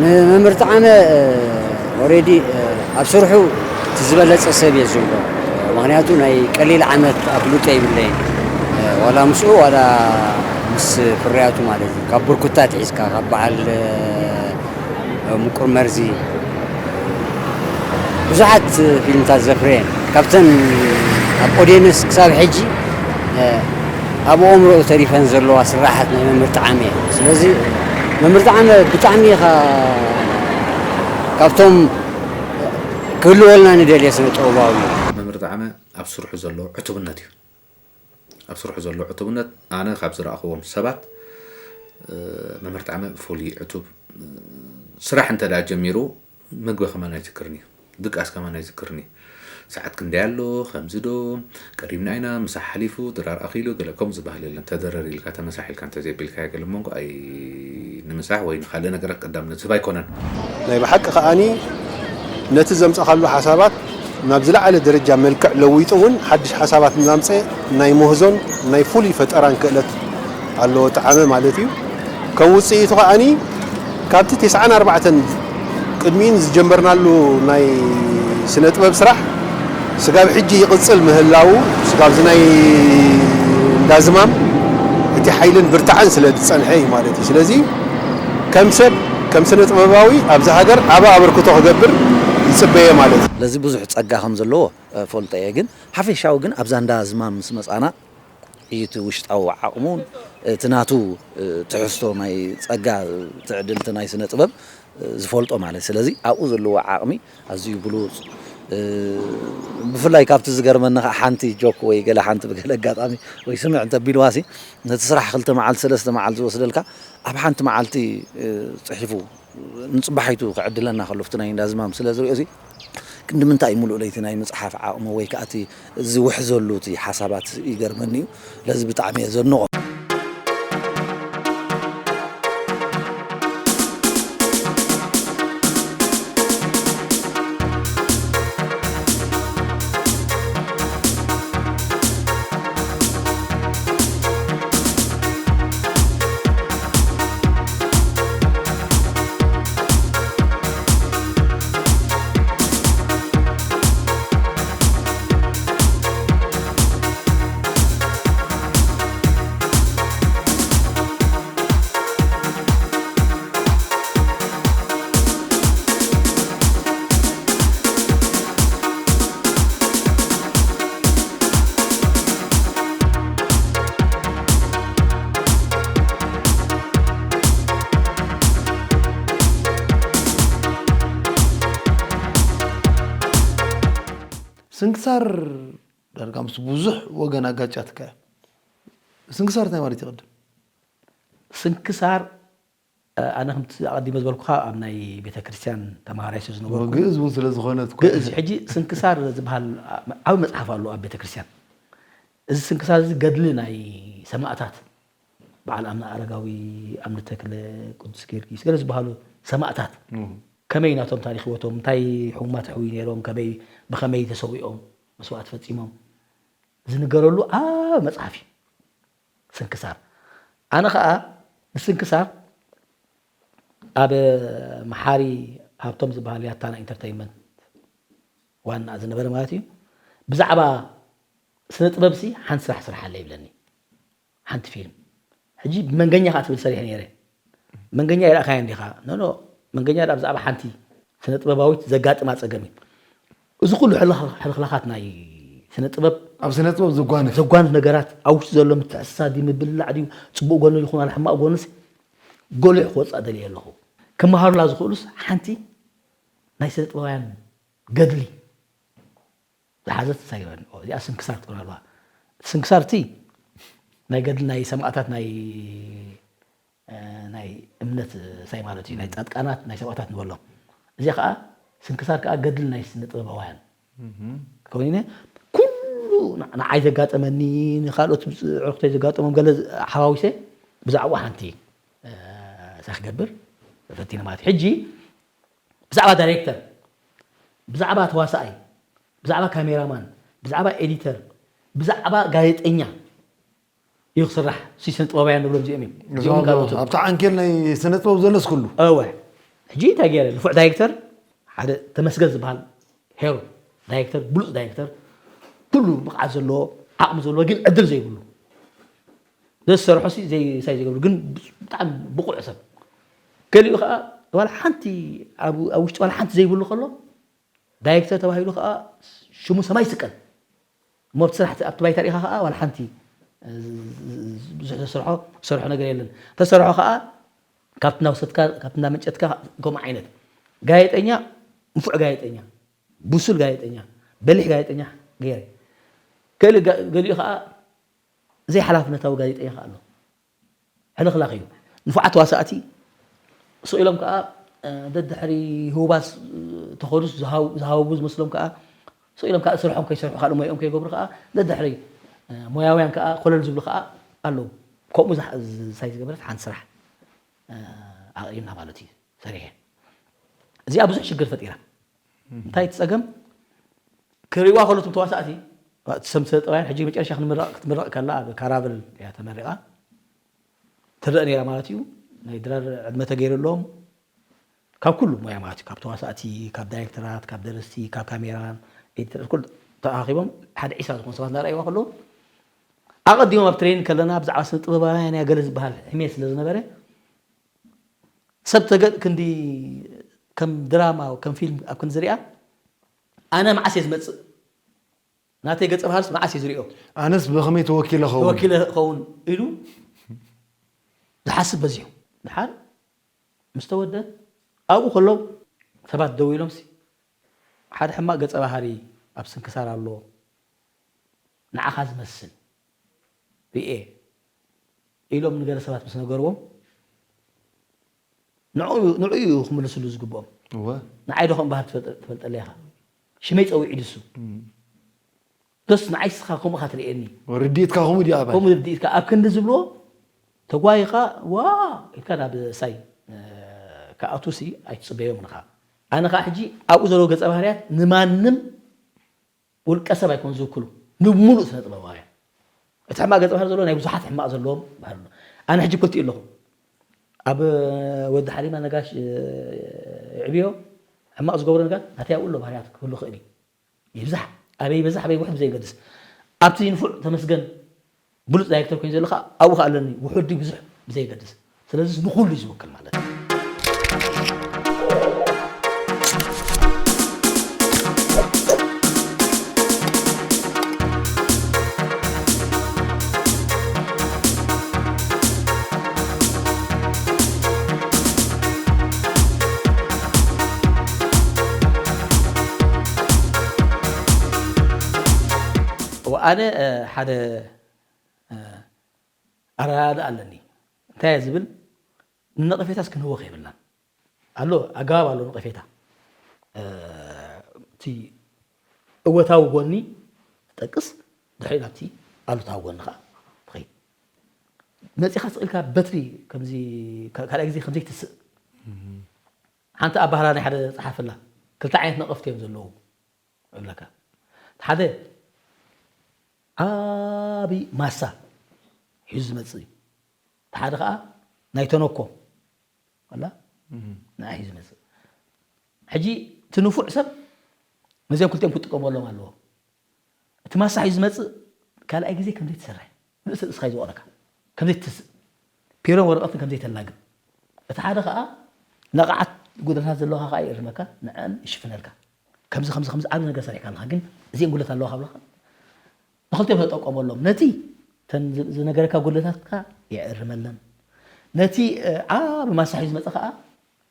መምህር ጣዕመ ኦሬዲ ኣብ ስርሑ እቲ ዝበለፀ ሰብ እየ ዝብሎ። ምክንያቱ ናይ ቀሊል ዓመት ኣፍልጦ የብለይን። ዋላ ምስኡ ዋላ ምስ ፍርያቱ ማለት እዩ። ካብ ብርኩታ ትሒዝካ ካብ በዓል ምቁር መርዚ ብዙሓት ፊልምታት ዘፍረየን ካብተን ኣብ ኦዴንስ ክሳብ ሕጂ ኣብ ኣእምሮኡ ተሪፈን ዘለዋ ስራሓት ናይ መምህር ጣዕመ እየ። ስለዚ መምህር ጣዕመ ብጣዕሚ ኢኻ ካብቶም ክህልወልና ንደልየ ስነ ጥበባዊ እዩ። መምህር ጣዕመ ኣብ ስርሑ ዘሎ ዕቱብነት እዩ። ኣብ ስርሑ ዘሎ ዕቱብነት ኣነ ካብ ዝረኣኽዎም ሰባት መምህር ጣዕመ ፍሉይ ዕቱብ ስራሕ እንተ ደኣ ጀሚሩ ምግቢ ከማን ኣይዝክርን እዩ፣ ድቃስ ከማን ኣይዝክርን እዩ። ሰዓት ክንደይ ኣሎ፣ ከምዚ ዶ፣ ቀሪብና ኢና፣ ምሳሕ ሓሊፉ፣ ድራር ኣኺሉ፣ ገለ ከምኡ ዝበሃል የለን። ተደረር ኢልካ ተመሳሕ ኢልካ እንተዘየቢልካዮ ገለ መንጎ ኣይ ንምሳሕ ወይ ንኻልእ ነገራት ቀዳምነት ዝህብ ኣይኮነን። ናይ ብሓቂ ከኣኒ ነቲ ዘምጸኻሉ ሓሳባት ናብ ዝለዓለ ደረጃ መልክዕ ለዊጡ እውን ሓድሽ ሓሳባት እናምጸ ናይ ምህዞን ናይ ፍሉይ ፈጠራን ክእለት ኣለዎ ጠዓመ ማለት እዩ። ከም ውፅኢቱ ከዓኒ ካብቲ ተስዓን ኣርባዕተን ቅድሚኡን ዝጀመርናሉ ናይ ስነ ጥበብ ስራሕ ስጋብ ሕጂ ይቕፅል ምህላው ስጋብዚ ናይ እንዳዝማም እቲ ሓይልን ብርታዕን ስለ ዝፀንሐ እዩ ማለት እዩ። ስለዚ ከም ሰብ ከም ስነ ጥበባዊ ኣብዚ ሃገር ዓቢ ኣበርክቶ ክገብር ይፅበየ ማለት እዩ። ስለዚ ብዙሕ ፀጋ ከም ዘለዎ ፈልጦ እየ፣ ግን ሓፈሻዊ ግን ኣብዛ እንዳ ዝማም ምስ መፃና እዩ እቲ ውሽጣዊ ዓቕሙን እቲ ናቱ ትሕዝቶ ናይ ፀጋ ትዕድልቲ ናይ ስነ ጥበብ ዝፈልጦ ማለት። ስለዚ ኣብኡ ዘለዎ ዓቕሚ ኣዝዩ ብሉፅ፣ ብፍላይ ካብቲ ዝገርመኒ ከዓ ሓንቲ ጆክ ወይ ገለ ሓንቲ ብገለ ኣጋጣሚ ወይ ስምዕ እንተቢልዋሲ ነቲ ስራሕ ክልተ መዓልቲ ሰለስተ መዓልቲ ዝወስደልካ ኣብ ሓንቲ መዓልቲ ፅሒፉ ንፅባሒቱ ክዕድለና ከሎ ፍቲ ናይ እንዳዝማም ስለ ዝሪኦ እዚ ክንዲ ምንታይ እዩ ሙሉእ ለይቲ ናይ ምፅሓፍ ዓቕሙ ወይ ከዓ እቲ ዝውሕዘሉ እቲ ሓሳባት ይገርመኒ እዩ። ለዚ ብጣዕሚ እየ ዘንቆ። ስንክሳር ዳርጋ ምስ ብዙሕ ወገን ኣጋጫትካ እያ። ስንክሳር እንታይ ማለት እዩ ቅድም? ስንክሳር ኣነ ከምቲ ኣቐዲመ ዝበልኩኻ ኣብ ናይ ቤተ ክርስቲያን ተማሃራይ ስለ ዝነበርኩ ግእዝ እውን ስለ ዝኾነት ግእዝ ሕጂ ስንክሳር ዝበሃል ዓብ መጽሓፍ ኣሎ ኣብ ቤተ ክርስቲያን። እዚ ስንክሳር እዚ ገድሊ ናይ ሰማእታት በዓል ኣምነ ኣረጋዊ፣ ኣምነ ተክለ፣ ቅዱስ ጊዮርጊስ ገለ ዝበሃሉ ሰማእታት ከመይ ናቶም ታሪክ ህይወቶም እንታይ ሕሙማት ሕውዩ ነይሮም ከመይ ብኸመይ ተሰዊኦም መስዋእት ፈጺሞም ዝንገረሉ ዓብ መጽሓፍ እዩ ስንክሳር። ኣነ ኸዓ ንስንክሳር ኣብ መሓሪ ሃብቶም ዝበሃል ያታ ናይ ኢንተርተይንመንት ዋና ዝነበረ ማለት እዩ ብዛዕባ ስነ ጥበብ ሲ ሓንቲ ስራሕ ስርሓለ ይብለኒ። ሓንቲ ፊልም ሕጂ ብመንገኛ ከዓ ትብል ሰሪሐ ነይረ። መንገኛ ይረእካያ እንዲኻ ኖኖ መንገኛ ዳ ብዛዕባ ሓንቲ ስነ ጥበባዊት ዘጋጥማ ፀገም እዩ። እዚ ኩሉ ሕልኽላኻት ናይ ስነ ጥበብ ኣብ ስነ ጥበብ ዘጓንፍ ዘጓንፍ ነገራት ኣብ ውሽጢ ዘሎ ምትሕስሳድ ድዩ ምብላዕ ድዩ ፅቡቅ ጎኒ ይኹን ዋላ ሕማቅ ጎንስ ጎሊሑ ክወፅእ ደልየ ኣለኹ። ክመሃሩላ ዝኽእሉስ ሓንቲ ናይ ስነ ጥበባውያን ገድሊ ዝሓዘት ሳይረን እዚኣ ስንክሳር ትብል ኣለዋ። ስንክሳር እቲ ናይ ገድሊ ናይ ሰማእታት ናይ ናይ እምነት ሳይ ማለት እዩ ናይ ፃድቃናት ናይ ሰማእታት ንበሎም። እዚኣ ከዓ ስንክሳር ከዓ ገድሊ ናይ ስነ ጥበባውያን ኮይኑ ኩሉ ንዓይ ዘጋጠመኒ ንካልኦት ዕርክተይ ዘጋጠሞም ገለ ሓዋዊሰ ብዛዕባኡ ሓንቲ ሳይ ክገብር ፈቲነ ማለት እዩ። ሕጂ ብዛዕባ ዳይሬክተር፣ ብዛዕባ ተዋሳኣይ፣ ብዛዕባ ካሜራማን፣ ብዛዕባ ኤዲተር፣ ብዛዕባ ጋዜጠኛ እዩ ክስራሕ። እሱይ ስነ ጥበባውያን ንብሎም እዚኦም እዮም። እዚኦም ካልኦት ኣብቲ ዓንኬል ናይ ስነ ጥበብ ዘሎስ ኩሉ። እወ ሕጂ እንታይ ገይረ? ንፉዕ ዳይሬክተር ሓደ ተመስገን ዝበሃል ሄሮ ዳይሬክተር፣ ብሉፅ ዳይሬክተር፣ ኩሉ ብቕዓት ዘለዎ፣ ዓቕሚ ዘለዎ፣ ግን ዕድል ዘይብሉ፣ ነዚ ዝሰርሖ ሲ ዘይ- ሳይ ዘይገብሩ፣ ግን ብጣዕሚ ብቑዕ ሰብ። ገሊኡ ከዓ ዋላ ሓንቲ ኣብ ኣብ ውሽጢ ዋላ ሓንቲ ዘይብሉ ከሎ ዳይሬክተር ተባሂሉ ከዓ ሽሙ ሰማይ ይስቀል። እሞ ኣብቲ ስራሕ ኣብቲ ባይታ ሪኢኻ ከዓ ዋላ ሓንቲ ብዙሕ ተሰርሖ ዝሰርሖ ነገር የለን። ተሰርሖ ከዓ ካብቲ እናወሰድካ ካብቲ እናመንጨትካ ከምኡ ዓይነት ጋዜጠኛ፣ ንፉዕ ጋዜጠኛ፣ ብሱል ጋዜጠኛ፣ በሊሕ ጋዜጠኛ ገይረ። ገሊ- ገሊኡ ከዓ ዘይሓላፍነታዊ ጋዜጠኛ ከዓ ኣሎ። ሕልኽላኽ እዩ። ንፉዓት ተዋሳእቲ ስቕ ኢሎም ከዓ ደድሕሪ ህውባስ ተኾኑስ ዝሃው- ዝሃወቡ ዝመስሎም ከዓ ስቕ ኢሎም ከዓ ስርሖም ከይሰርሑ ካልእ ሞያኦም ከይገብሩ ከዓ ደድሕሪ ሞያውያን ከዓ ኮለል ዝብሉ ከዓ ኣለዉ። ከምኡ ዝሓ- ዝሳይ ዝገበረት ሓንቲ ስራሕ ኣቕሪብና ማለት እዩ ሰሪሐ። እዚኣ ብዙሕ ሽግር ፈጢራ። እንታይ እቲ ጸገም ክርእይዋ ከሎ እቶም ተዋሳእቲ ሰምሰ ጥራይ ሕጂ መጨረሻ ክንምረቕ ክትምረቕ ከላ ኣብ ካራቨል እያ ተመሪቓ ትረአ ነይራ ማለት እዩ። ናይ ድራር ዕድመ ተገይሩ ኣለዎም ካብ ኩሉ ሞያ ማለት እዩ። ካብ ተዋሳእቲ፣ ካብ ዳይሬክተራት፣ ካብ ደረስቲ፣ ካብ ካሜራማን፣ ኤዲተር ኩሉ ተኣኻኺቦም ሓደ ዒስራ ዝኾኑ ሰባት እናረኣይዋ ከለዉ ኣቐዲሞም ኣብ ትሬኒንግ ከለና ብዛዕባ ስነ ጥበባውያን እያ ገለ ዝበሃል ሕሜት ስለ ዝነበረ ሰብ ተገ ክንዲ ከም ድራማ ከም ፊልም ኣብ ክንዲ ዝሪኣ ኣነ መዓስ እየ ዝመፅእ ናተይ ገፀ ባህርስ መዓስ እየ ዝሪኦ ኣነስ ብኸመይ ተወኪለ ኸውን ተወኪለ ኸውን ኢሉ ዝሓስብ በዚሑ ድሓር ምስ ተወደ ኣብኡ ከለዉ ሰባት ደው ኢሎም ሓደ ሕማቕ ገፀ ባህሪ ኣብ ስንክሳር ኣሎ ንዓኻ ዝመስል ርኤ ኢሎም ንገለ ሰባት ምስ ነገርዎም ንዑ እዩ ክምልስሉ ዝግብኦም። ንዓይ ዶ ከም ባህር ትፈልጠለይ ኢኻ? ሽመይ ፀዊዑ ድሱ? ደስ ንዓይ ስኻ ከምኡ ኢኻ ትርእየኒ። ርድኢትካ ከምኡ ድዩ ኣባይ? ከምኡ ርድኢትካ ኣብ ክንዲ ዝብልዎ ተጓይኻ ዋ ኢልካ ናብ ሳይ ክኣቱ ሲ ኣይትፅበዮም ንኻ። ኣነ ከዓ ሕጂ ኣብኡ ዘለዉ ገፀ ባህርያት ንማንም ውልቀ ሰብ ኣይኮን ዝውክሉ ንምሉእ ስነ ጥበባውያን እቲ ሕማቅ ገፀ ባህሪ ዘለዎ ናይ ብዙሓት ሕማቅ ዘለዎም ባህሪ ኣሎ ኣነ ሕጂ ክልቲኡ ኣለኹ ኣብ ወዲ ሓሊማ ነጋሽ ዕብዮ ሕማቅ ዝገብሮ ነገር ናተይ ኣብኡ ኣሎ ባህርያት ክህሉ ክእል እዩ ይብዛሕ ኣበይ ይበዛሕ ኣበይ ውሕድ ብዘይገድስ ኣብቲ ንፉዕ ተመስገን ብሉፅ ዳይሬክተር ኮይኑ ዘሎ ከዓ ኣብኡ ከዓ ኣለኒ ውሑድ ድዩ ብዙሕ ብዘይገድስ ስለዚ ንኩሉ እዩ ዝውክል ማለት እዩ። ኣነ ሓደ ኣረዳድኣ ኣለኒ። እንታይ እየ ዝብል ንነቐፌታስ ክንህወኽ የብልናን። ኣሎ ኣገባብ ኣሎ ነቐፌታ። እቲ እወታዊ ጎኒ ትጠቅስ ድሕሪ ናብቲ ኣሉታዊ ጎኒ ከዓ ትኸይድ። መፂኻ ስቕ ኢልካ በትሪ ከምዚ ካልኣይ ግዜ ከምዘይትስእ ሓንቲ ኣባህላ ናይ ሓደ ፀሓፍላ ክልተ ዓይነት ነቐፍቲ እዮም ዘለዉ። እብለካ ሓደ ዓቢ ማሳ ሒዙ ዝመጽእ እዩ። እቲ ሓደ ከዓ ናይ ተነኮ ኣላ ንዓ ሒዙ ዝመጽእ። ሕጂ እቲ ንፉዕ ሰብ ነዚኦም ክልቲኦም ክጥቀመሎም ኣለዎ። እቲ ማሳ ሒዙ ዝመጽእ ካልኣይ ግዜ ከም ዘይትሰርሕ ንርእሲ ርእስኻ እዩ ዝወቕረካ። ከም ዘይትስእ ፔሮን ወረቐትን ከም ዘይተላግብ። እቲ ሓደ ከዓ ነቓዓት ጉድለታት ዘለካ ከዓ ይእርመካ ንዐን ይሽፍነልካ። ከምዚ ከምዚ ከምዚ ዓቢ ነገር ሰሪሕካ ኣለካ ግን እዚኦም ጉድለት ኣለዋ ካብለካ ንክልቲኦም ተጠቀመሎም ነቲ ተን ዝነገረካ ጉድለታትካ የእርመለን ነቲ ዓቢ ማሳሒ ዝመፀ ከዓ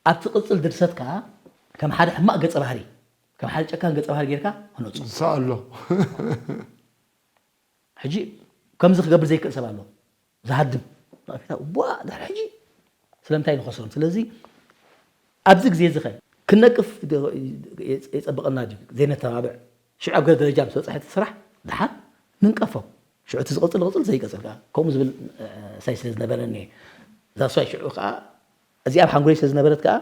ኣብቲ ቅፅል ድርሰት ከዓ ከም ሓደ ሕማቅ ገፀ ባህሪ ከም ሓደ ጨካን ገፀ ባህሪ ጌርካ ክነፁ ዝሰኣሎ ሕጂ ከምዚ ክገብር ዘይክእል ሰብ ኣሎ ዝሃድም ነቐፌታ ቧ ድሕሪ ሕጂ ስለምንታይ ንኸስሮም ስለዚ ኣብዚ ግዜ እዚ ኸ ክነቅፍ የፀብቐና ድዩ ዘይነተባብዕ ሽዑ ኣብ ገለ ደረጃ ምስ በፅሐ እቲ ስራሕ ድሓር ንንቀፎ ሽዑ እቲ ዝቕፅል ዝቕፅል ዘይቀፅል ከዓ ከምኡ ዝብል ሳይ ስለ ዝነበረ እኒአ እዛ ሷይ ሽዑ ከዓ እዚኣ ኣብ ሓንጎለይ ስለ ዝነበረት ከዓ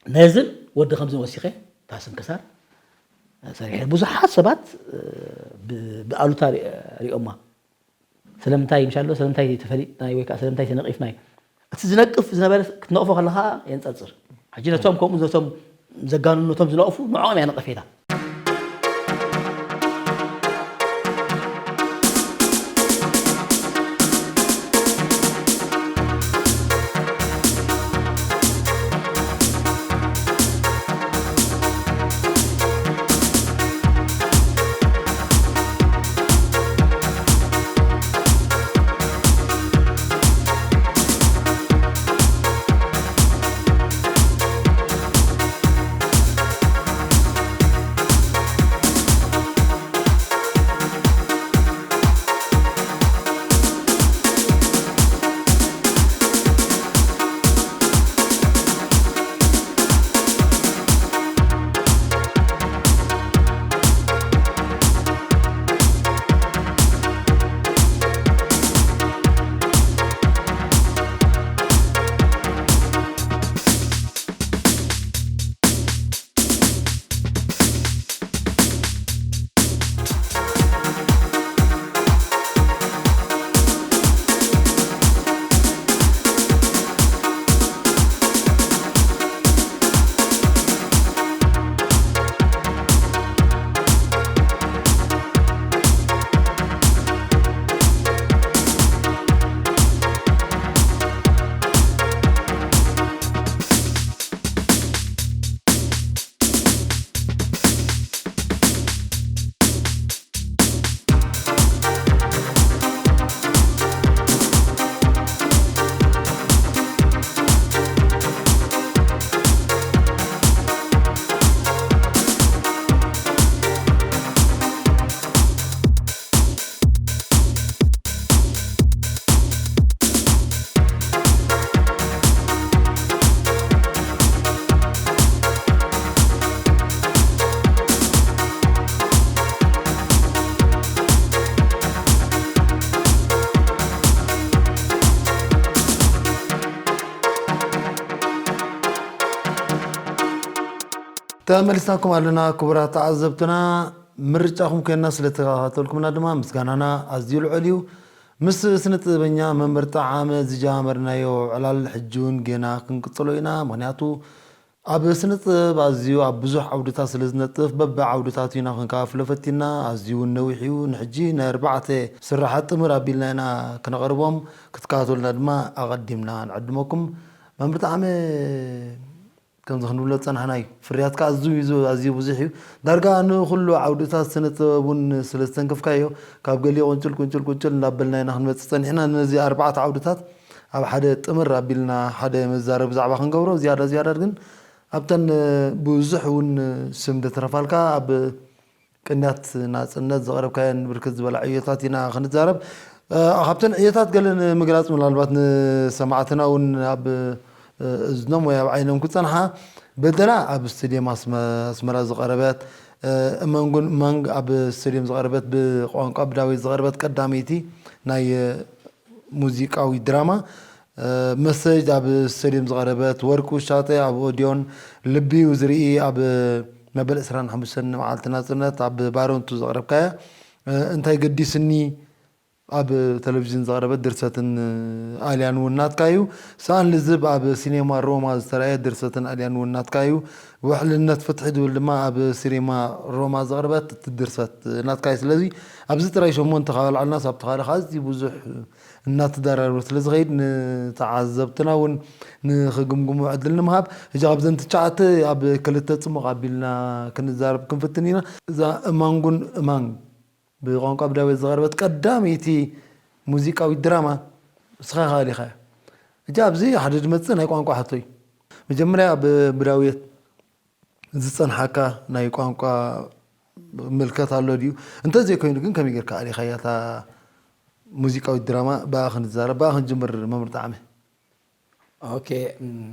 ነዝን ወዲ ከምዝን ወሲኸ እታ ስንክሳር ሰሪሐ ብዙሓት ሰባት ብኣሉታ ሪኦማ ስለምንታይ ምሻሎ ስለምንታይ ተፈሊጥናይ ወይ ከዓ ስለምንታይ ተነቂፍናይ እቲ ዝነቅፍ ዝነበረ ክትነቅፎ ከለካ የንፀርፅር ሕጂ ነቶም ከምኡ ነቶም ዘጋንኑ ነቶም ዝነቕፉ ንዕኦም እያ ነቐፌታ። ተመሊስናኩም ኣለና ክቡራት ተዓዘብትና። ምርጫኹም ኮይንና ስለ ተኸታተልኩምና ድማ ምስጋናና ኣዝዩ ልዑል እዩ። ምስ ስነ ጥበበኛ መምህር ጠዓመ ዝጀማመርናዮ ዕላል ሕጂ እውን ገና ክንቅጽሎ ኢና። ምኽንያቱ ኣብ ስነ ጥበብ ኣዝዩ ኣብ ብዙሕ ዓውድታት ስለ ዝነጥፍ በቢ ዓውድታቱ ኢና ክንከፋፍሎ ፈቲና። ኣዝዩ እውን ነዊሕ እዩ። ንሕጂ ናይ ኣርባዕተ ስራሓት ጥምር ኣቢልና ኢና ክነቕርቦም። ክትከታተሉና ድማ ኣቐዲምና ንዕድመኩም። መምህር ጠዓመ ከምዚ ክንብሎ ዝጸናሕና እዩ። ፍርያትካ ኣዝዩ እዩ፣ ኣዝዩ ብዙሕ እዩ። ዳርጋ ንኹሉ ዓውድታት ስነ ጥበብ እውን ስለ ዝተንከፍካዮ፣ ካብ ገሊኡ ቁንጭል ቁንጭል ቁንጭል እንዳበልና ኢና ክንመጽእ ጸኒሕና። ነዚ ኣርባዕተ ዓውድታት ኣብ ሓደ ጥምር ኣቢልና ሓደ መዛረቢ ብዛዕባ ክንገብሮ፣ ዝያዳ ዝያዳ ግን ኣብተን ብዙሕ እውን ስም ደተረፋልካ ኣብ ቅንያት ናጽነት ዘቕረብካየን ብርክት ዝበላ ዕዮታት ኢና ክንዛረብ። እ፣ ካብተን ዕዮታት ገለ ንምግላጽ፣ ምናልባት ንሰማዕትና እውን ኣብ፣ እ፣ እዝኖም ወይ ኣብ ዓይኖም ክጸንሓ፣ በደላ ኣብ ስቴድየም ኣስመ-፣ ኣስመራ ዝቐረበት፣ እ፣ እማንጉን እማንግ ኣብ ስቴድየም ዝቐረበት፣ ብቋንቋ ብዳዊት ዝቐረበት ቀዳመይቲ ናይ፣ እ፣ ሙዚቃዊ ድራማ፣ እ፣ መሰጅ ኣብ ስቴድየም ዝቐረበት፣ ወርቂ ውሻጠ ኣብ ኦድዮን፣ ልቢ እዩ ዝርኢ ኣብ መበል ዕስራን ሓሙሽተን መዓልቲ ናጽነት ኣብ ባረንቱ ዘቕረብካያ፣ እ፣ እንታይ ገዲስኒ ኣብ ቴሌቪዥን ዝቐረበት ድርሰትን ኣልያን እውን ናትካ እዩ። ሰኣን ልዝብ ኣብ ሲኔማ ሮማ ዝተራእየ ድርሰትን ኣልያን እውን ናትካ እዩ። ውሕልነት ፍትሒ ዝብል ድማ ኣብ ሲኔማ ሮማ ዝቐረበት እቲ ድርሰት ናትካ እዩ። ስለዚ ኣብዚ ጥራይ ሸሞንተ ካብ ኣልዓልናስ ኣብቲ ካልእ ከዓ ኣዝዩ ብዙሕ እናተደራረበ ስለ ዝኸይድ ንተዓዘብትና እውን ንኽግምግሙ ዕድል ንምሃብ፣ ሕጂ ካብዘን ትሽዓተ ኣብ ክልተ ጽሙቕ ኣቢልና ክንዛረብ ክንፍትን ኢና። እዛ እማንጉን እማንግ ብቋንቋ ብዳዊት ዝቐረበት ቀዳመይቲ ሙዚቃዊት ድራማ ንስኻ ኢኻ ኣሊኻያ። ሕጂ ኣብዚ ሓደ ዝመጽእ ናይ ቋንቋ ሕቶ እዩ። መጀመርያ ብ-፣ ብዳዊት ዝጸንሓካ ናይ ቋንቋ ምልከት ኣሎ ድዩ? እንተዘይኮይኑ ግን ከመይ ጌርካ ኣሊኻያ እታ ሙዚቃዊት ድራማ? ብኣ ክንዛረብ፣ ብኣ ክንጅምር መምህር ጣዕመ። ኦኬ፣ እም፣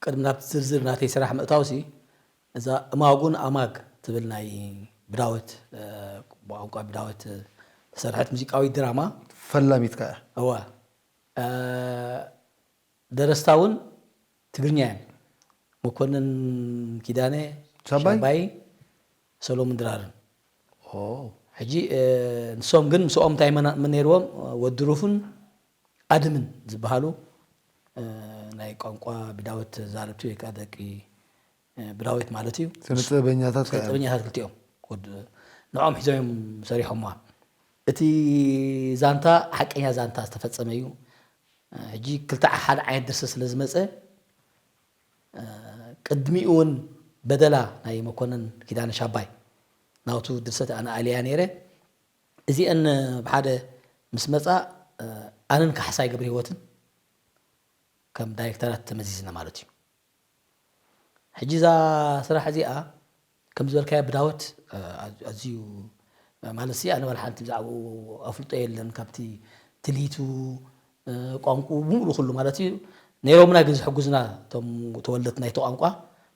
ቅድሚ ናብቲ ዝርዝር ናተይ ስራሕ ምእታውሲ፣ እዛ እማጉን ኣማግ ትብል ናይ ብዳዊት፣ እ፣ ብቋንቋ ብዳዊት ዝተሰርሐት ሙዚቃዊት ድራማ። ፈላሚትካ እያ። እዋ። እ፣ ደረስታ እውን ትግርኛ እየን። መኮንን ኪዳነ፣ ሻባይ? ሻባይ፣ ሰሎሙን ድራርን። ኦ። ሕጂ፣ እ፣ ንሶም ግን ምስኦም እንታይ መና-፣ መን ነይርዎም? ወዲ ሩፍን ኣድምን ዝበሃሉ፣ እ፣ ናይ ቋንቋ ብዳዊት ተዛረብቲ ወይ ከዓ ደቂ ብዳዊት ማለት እዩ። ስነ ጥበበኛታት ከኣ ጥበበኛታት ክልቲኦም ንዕኦም ሒዞም እዮም ሰሪሖምዋ። እቲ ዛንታ ሓቀኛ ዛንታ ዝተፈፀመ እዩ። ሕጂ ክልተ ሓደ ዓይነት ድርሰት ስለ ዝመፀ ቅድሚኡ እውን በደላ ናይ መኮነን ኪዳነ ሻባይ ናውቱ ድርሰት ኣነ ኣልያ ነይረ። እዚአን ብሓደ ምስ መፃ ኣነን ካሕሳይ ገብረ ህይወትን ከም ዳይሬክተራት ተመዚዝና ማለት እዩ። ሕጂ እዛ ስራሕ እዚኣ ከም ዝበልካዮ ብዳወት ኣዝዩ ማለት ሲ ኣነ ዋላ ሓንቲ ብዛዕባኡ ኣፍልጦ የለን ካብቲ ትልሂቱ ቋንቁ ብምሉ ኩሉ ማለት እዩ። ነይሮምና ግን ዝሕጉዝና እቶም ተወለድቲ ናይቲ ቋንቋ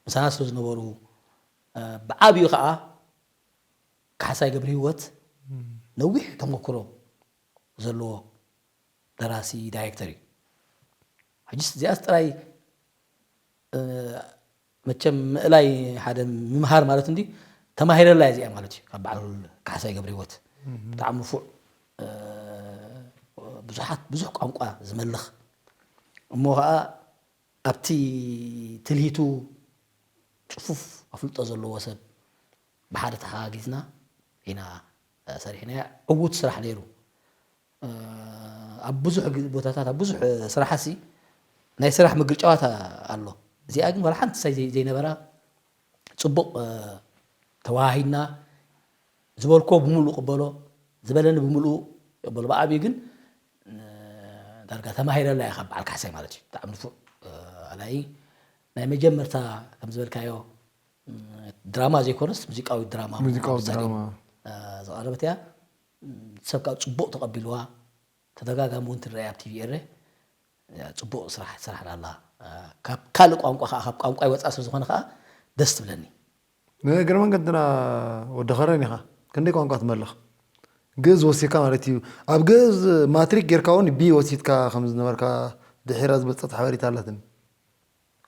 ምሳና ስለ ዝነበሩ ብዓብዩ ከዓ ካሕሳይ ገብረ ህይወት ነዊሕ ተመክሮ ዘለዎ ደራሲ ዳይሬክተር እዩ። ሕጅስ እዚኣስ ጥራይ መቸም ምእላይ ሓደ ምምሃር ማለት እንዲ ተማሂረላ እዚኣ ማለት እዩ ካብ በዓል ካሕሳይ ገብረ ህይወት ብጣዕሚ ንፉዕ ብዙሓት ብዙሕ ቋንቋ ዝመልኽ እሞ ከዓ ኣብቲ ትልሂቱ ፅፉፍ ኣፍልጦ ዘለዎ ሰብ ብሓደ ተሓጋጊዝና ኢና ሰሪሕናያ። ዕዉት ስራሕ ነይሩ። ኣብ ብዙሕ ቦታታት ኣብ ብዙሕ ስራሕሲ ናይ ስራሕ ምግርጫዋት ኣሎ። እዚኣ ግን ዋላ ሓንቲ ሳይ ዘይነበራ ፅቡቕ ተዋሂድና ዝበልኮ ብምሉእ ቅበሎ ዝበለኒ ብምሉእ ቅበሎ ብዓብዩ ግን ዳርጋ ተማሂረላ እያ ካብ በዓል ካሕሳይ ማለት እዩ። ብጣዕሚ ንፉዕ ኣላይ ናይ መጀመርታ ከም ዝበልካዮ ድራማ ዘይኮነስ ሙዚቃዊ ድራማ ሙዚቃዊ ድራማ ዝቐረበት እያ። ሰብ ካብ ፅቡቕ ተቐቢልዋ ተደጋጋሚ እውን ትረአ ኣብ ቲቪ ኤረ። ፅቡቕ ስራሕ ትስራሕ ኣላ። ካብ ካልእ ቋንቋ ከዓ ካብ ቋንቋ ይወፃ ስለ ዝኾነ ከዓ ደስ ትብለኒ። ንእግረ መንገድና ወዲ ኸረን ኢኻ ክንደይ ቋንቋ ትመልኽ? ግእዝ ወሲድካ ማለት እዩ። ኣብ ግእዝ ማትሪክ ጌርካ እውን ቢ ወሲድካ ከም ዝነበርካ ድሒራ ዝመፀት ሓበሬታ ኣላትኒ።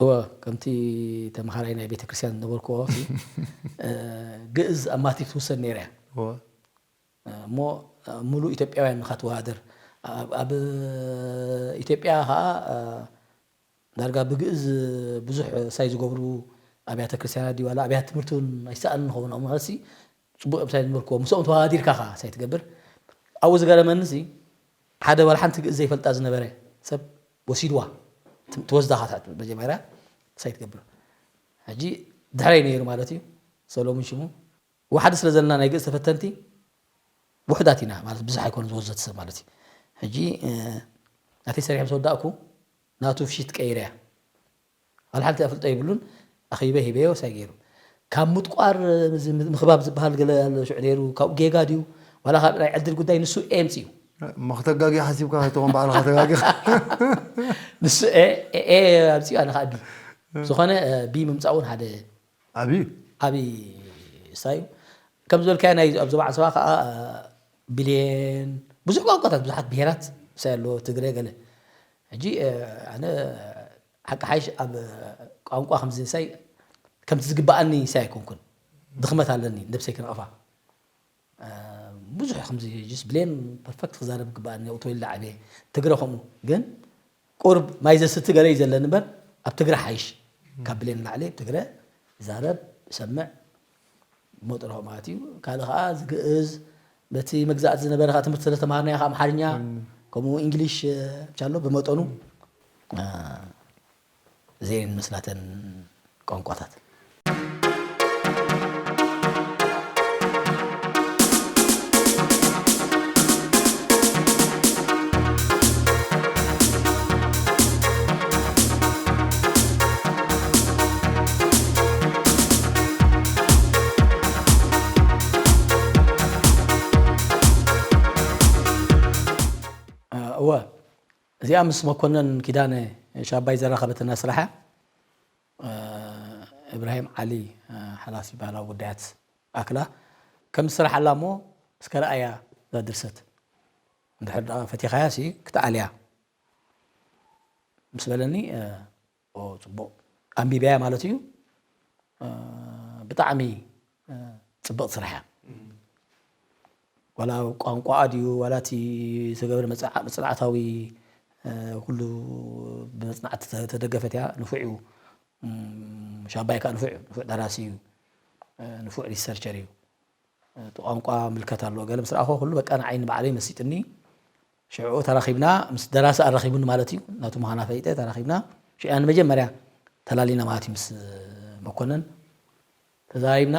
እወ ከምቲ ተምሃራይ ናይ ቤተክርስትያን ዝነበርኩዎ ግእዝ ኣብ ማትሪክ ትውሰድ ነይራ እያ። እሞ ሙሉእ ኢትዮጵያውያን ንኻ ትወዳደር ኣብ ኢትዮጵያ ከዓ ዳርጋ ብግእዝ ብዙሕ ሳይ ዝገብሩ ኣብያተ ክርስትያናት ድዩ ዋላ ኣብያተ ትምህርቲ እውን ኣይሰኣልን ንኸውን ኣብ ማለት ፅቡቅ እዮም ሳይ ዝመልክዎ ምስኦም ተወዳዲርካ ኻ ሳይ ትገብር። ኣብኡ ዝገረመኒ ሓደ ዋላ ሓንቲ ግእዝ ዘይፈልጣ ዝነበረ ሰብ ወሲድዋ ትወስዳ ኻ መጀመርያ ሳይ ትገብር። ሕጂ ድሕረይ ነይሩ ማለት እዩ ሰሎሙን ሽሙ ወሓደ ስለ ዘለና ናይ ግእዝ ተፈተንቲ ውሕዳት ኢና ማለት ብዙሕ ኣይኮነ ዝወዘት ሰብ ማለት እዩ። ሕጂ ናተይ ሰሪሐ ምስ ወዳእኩ ናቱ ፍሽት ቀይረ እያ። ዋላ ሓንቲ ኣፍልጦ የብሉን። ኣኺበ ሂበዮ ሳይ ገይሩ ካብ ምጥቋር ምኽባብ ዝበሃል ገለ ኣሎ ሽዑ ነይሩ ካብኡ ጌጋ ድዩ ዋላ ካብ ናይ ዕድል ጉዳይ ንሱ ኤ ምፅኡ እሞ ክተጋጊ ሓሲብካ ከይትኾን ባዕልኻ ተጋጊኻ ንሱ ኤ ኣምፅኡ ኣነ ከዓ ቢ ዝኾነ ቢ ምምፃእ እውን ሓደ ዓብዩ ዓብዪ እሳዩ ከም ዝበልካዮ ናይ ኣብ ዞባ ዓሰባ ከዓ ብሌን ብዙሕ ቋንቋታት ብዙሓት ብሄራት እሳይ ኣሎ ትግረ ገለ ሕጂ ኣነ ሓቂ ሓይሽ ኣብ ቋንቋ ከምዚ ሳይ ከምቲ ዝግበኣኒ ሳይ ኣይኮንኩን ድኽመት ኣለኒ ነብሰይ ክነቕፋ ብዙሕ ከምዚ ጅስ ብሌን ፐርፈክት ክዛረብ ግበኣኒ ኣብኡ ተወሊደ ዓብየ ትግረ ከምኡ ግን ቁርብ ማይ ዘስቲ ገለ እዩ ዘለኒ እምበር ኣብ ትግረ ሓይሽ ካብ ብሌን ላዕሊ ትግረ ይዛረብ ይሰምዕ መጥረኹ ማለት እዩ ካልእ ከዓ ዝግእዝ በቲ መግዛእቲ ዝነበረ ከዓ ትምህርቲ ስለተማሃርናዮ ከዓ ኣምሓርኛ ከምኡ እንግሊሽ ብቻሎ ብመጠኑ እዚኤን መስላተን ቋንቋታት እወ እዚኣ ምስ መኮነን ኪዳነ ሻባይ ዘራኸበትና ስራሓ እብራሂም ዓሊ ሓላፊ ባህላዊ ጉዳያት ኣክላ ከም ዝስራሓላ እሞ እስከ ረኣያ እዛ ድርሰት እንድሕር ደኣ ፈቲኻያ ሲ ክትኣልያ ምስ በለኒ ኦ ፅቡቕ ኣንቢበያ ማለት እዩ ብጣዕሚ ፅብቕቲ ስራሕ እያ ዋላ ቋንቋኣ ድዩ ዋላ እቲ ዝተገብረ መፅናዕታዊ ኩሉ ብመፅናዕቲ ተደገፈት እያ። ንፉዕ እዩ። ሻባይ ከዓ ንፉዕ እዩ። ንፉዕ ደራሲ እዩ። ንፉዕ ሪሰርቸር እዩ። እቲ ቋንቋ ምልከት ኣለዎ። ገለ ምስ ረኣኹ ኩሉ በቃ ንዓይ ንባዕለይ መሲጥኒ። ሽዑ ተራኺብና ምስ ደራሲ ኣራኺቡኒ ማለት እዩ። ናቱ ምዃና ፈሊጠ ተራኺብና። ሽዑ ንመጀመርያ ተላሊና ማለት እዩ ምስ መኮነን ተዛሪብና።